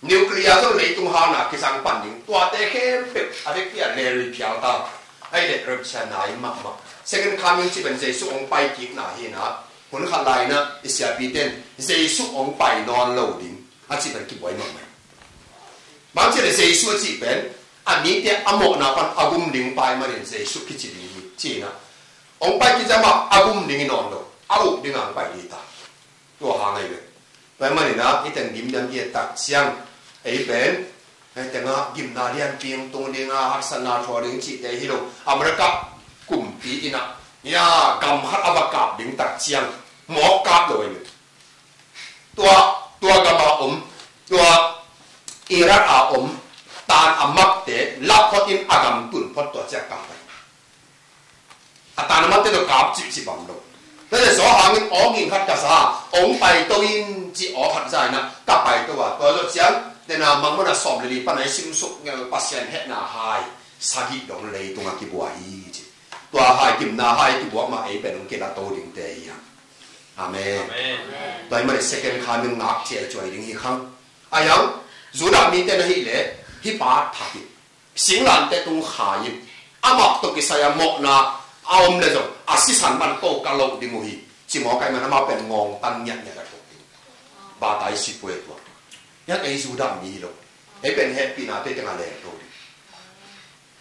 Nuclear zong leitung halna kizang pan ding, tuate khempeuh a vekpi a lerui phial ta. Ahih leh rapture nai mahmah. Second coming cih pen Jesu hong pai kikna hi na. Hun khat lai-in ah i siapite in Jesu hong pai nawn lo ding a cih pen kibuai mahmah. Bang cih leh Jesu a cih pen a mite a mawhna pan a gum ding pa ahih manin Jesu kici ding hi ci-in ah. Hong pai kici mah a gum ding hi nawn lo, a uk ding a hong pai ding hi ta. Tua hang ahi ve. Tua ahih manin ah, i teng gim ding i et tak ciang, ei pen, ei tengah gimna lianpi hong tung ding a, haksatna thuak ding cihte hi lo. America kumpi in ah, ya, gam khat a va kap ding tak ciang, mawk kap lo ahi ve. Tua, tua gam a om, tua Iraq a om, tan a makte, lak phot in a gam tun phot tua ciang kap ahi. A tan a makte Kap cih ci bang lo. Tua le Johan in awging khat ka sa, hong paito in ci aw khat za in ah ka paito a. Tua zawh ciang, tena Mangmuhna sawm le li pan a i simsuk ngel Pasian hehna hai sagih dong leitungah kibuak hi ci. Tua hai gimna hai kibuak mah ei pen hong kilato dingte hi hang. Amen. Amen. Tua hi mah le second coming ngak ciaicuai ding hi khang. A yang, Judah mite na hih leh, hih pa thak hi. Singlante tung khai in, amah tawh kisai a mawhna a om le zong a sisan man to ka loh ding uh hi. Ci mawk ahih man amah pen ngawngtan ngiatngiat a thok ding. Bata i sipue tua. Hiah ei Judah mi hi lo. Ei pen hehpihna tei tengah leng to ding.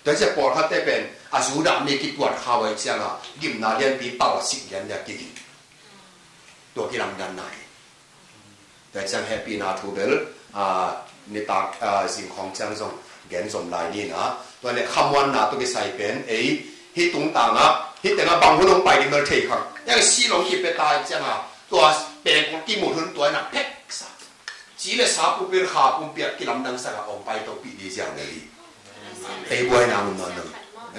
Tua ciah pawlkhatte pen a Judah mi kituat kha uh ahih ciangah gimna lianpi pal a sik lian lian kiging. Tua kilamdanna hi. Tua ciang hehpihna thu bel, a, nitak, a, zingkhawng ciang zong gen zom lai ni na. Tua le khamuanna tawh kisai pen ei hih tungtangah hih tengah bang hun hong pai ding bel thei khang. Yang si long kipia ta ahih ciangah tua pengkul kimu hun tua in a pheksa, ci le sa pumpi kha pumpi ah kilamdangsak a hong paitopih ding ziau le hi. Ei buaina mun nawn lo.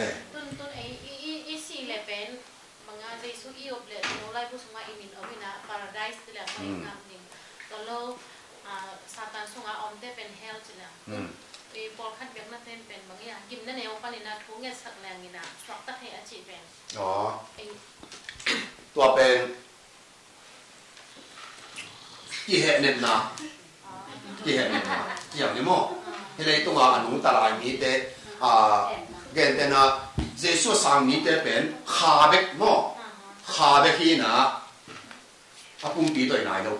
Eh. Tun tun ei i i i si le pen Manga Jesu i up le no lai bu sunga i min om ina paradise ti le ma i ngam ding. Tolo, ah, Satan sunga om te pen hell ti le. I pawlkhat biakna ten pen mangi a gimna neu pan ina thu ngetsak leng ina suak tak hei a ci pen. Aw. Ei. Tua pen kihehnepna. Kihehnepna. Kiang ni maw? Hi leitunga a nungta lai mite, a, gentena Jesu sang mite pen kha bek maw? Kha bek hi na a pumpi toi nai lo.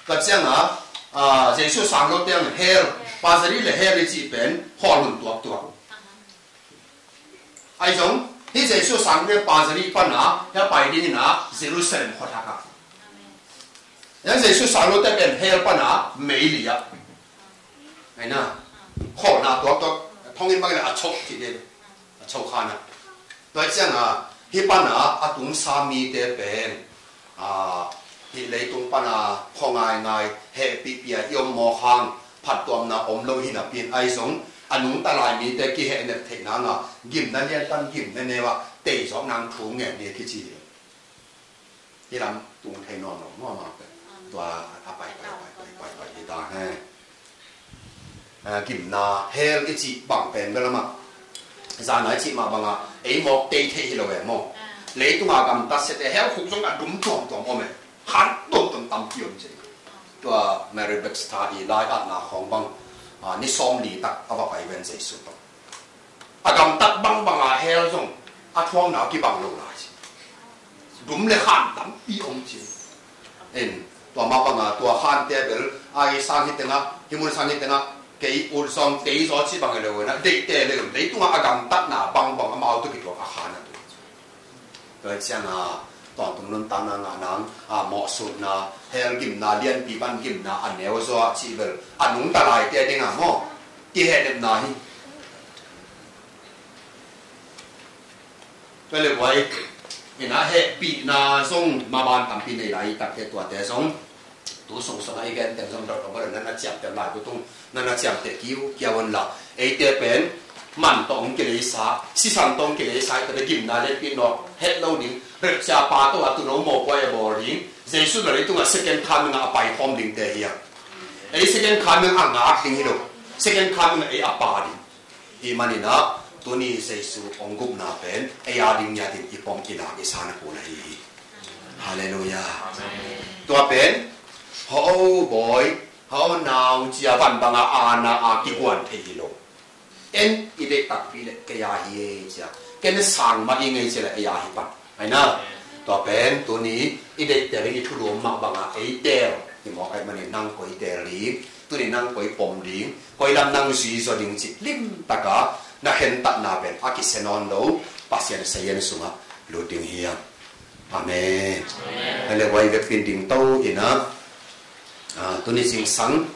Ka cianga, a, Jesu sang lo tiang hell, pasari le hell i cih pen khawl hun tuaktuak. Ahi zong, hi Jesu sang le pasari pana, hia pai dingina Jerusalem khuathak a. Yang Jesu sang lo te pen hell pana meili a. Aina, khawlna tuaktuak, thongin bangin a chok cih ding. A chokhan a. Tua cianga, hi pana a tungsa mite pen, a, hi leitung pana khawngaingai hehpihpih a i om mawk hang, phattuamna om lo hi napi in ahi zong, a nungta lai mite kihehnep theih nanga gimna lian pan gimna neu ah teizawk nang thu ngen ni a kici hi lo. Hi lam tung thei nawn lo maw, amau pen. Tua a pai, pai, pai, pai, pai, pai hi ta he. A, gimna hell i cih bang pen bel amah. Zana i cih mah bangah ei mawk tei thei hi lo e maw. Leitunga gamtat sete hell khuk zong a dum tuamtuam om e. Han tuamtuam tampi om cin. Tua Mary Baxter i lai-atna khawng bang, a, ni sawmli tak a va pai ven Jesu tawh. A gamtat bangbanga hell zong a thuamna a kibang lo lai ci. Dum le khan tampi om ci. En, tua mah banga tua khante bel a hi sang hi tengah, hi mun sang hi tengah, kei ut zong tei zaw ci bang hi lo na, deihte le, leitungah a gamtatna bangbang amau tawh kituak a khan a tu. Tua hi cianga, tawntung nuntakna ngah nang, a, mawhsutna, hell gimna lianpi pan gimna a neu zaw a cih bel a nungta laite dinga maw? Kihehnepna hi. Tua le buai ina hehpihna zong maban tampi nei lai takte tuate zong tu sungsung a i gen teng zong dot over na na ciamteh lai butung na na ciamteh kiu kiau on la. Eite pen man tawh hong kileisa, sisan tawh hong kileisa, i tate gimna le pi nawk het lo ding, repcia pa tawh a tuno mawpuai a bawl ding, Jesu na leitungah second coming a pai khawm dingte hi a. Ei second coming a ngak ding hi lo, second coming a ei a pa ding. Hi maninah tuni Jesu hong gupna pen ei a ding niatin i pom i lak i san a kun ahi hi. Halleluiah. Tua pen ho bawi ho nau cia van banga aana a kiguan thei hi lo. En i deih takpi le kei a hi e cia, ken sang mah i ngei cia le ei a hi pan. Aina, tua pen tuni i deihtel i thulum mah banga ei teel hi mawk ahih manin nang koi teel ding, tuni nang koi pom ding, koi lam nang zui zaw ding cih limtaka na khentatna pen a kisia nawn lo Pasian sayan sungah lut ding hiam? Amen. Amen. Hale, huai vekpin ding to ina, ah, tuni zingsang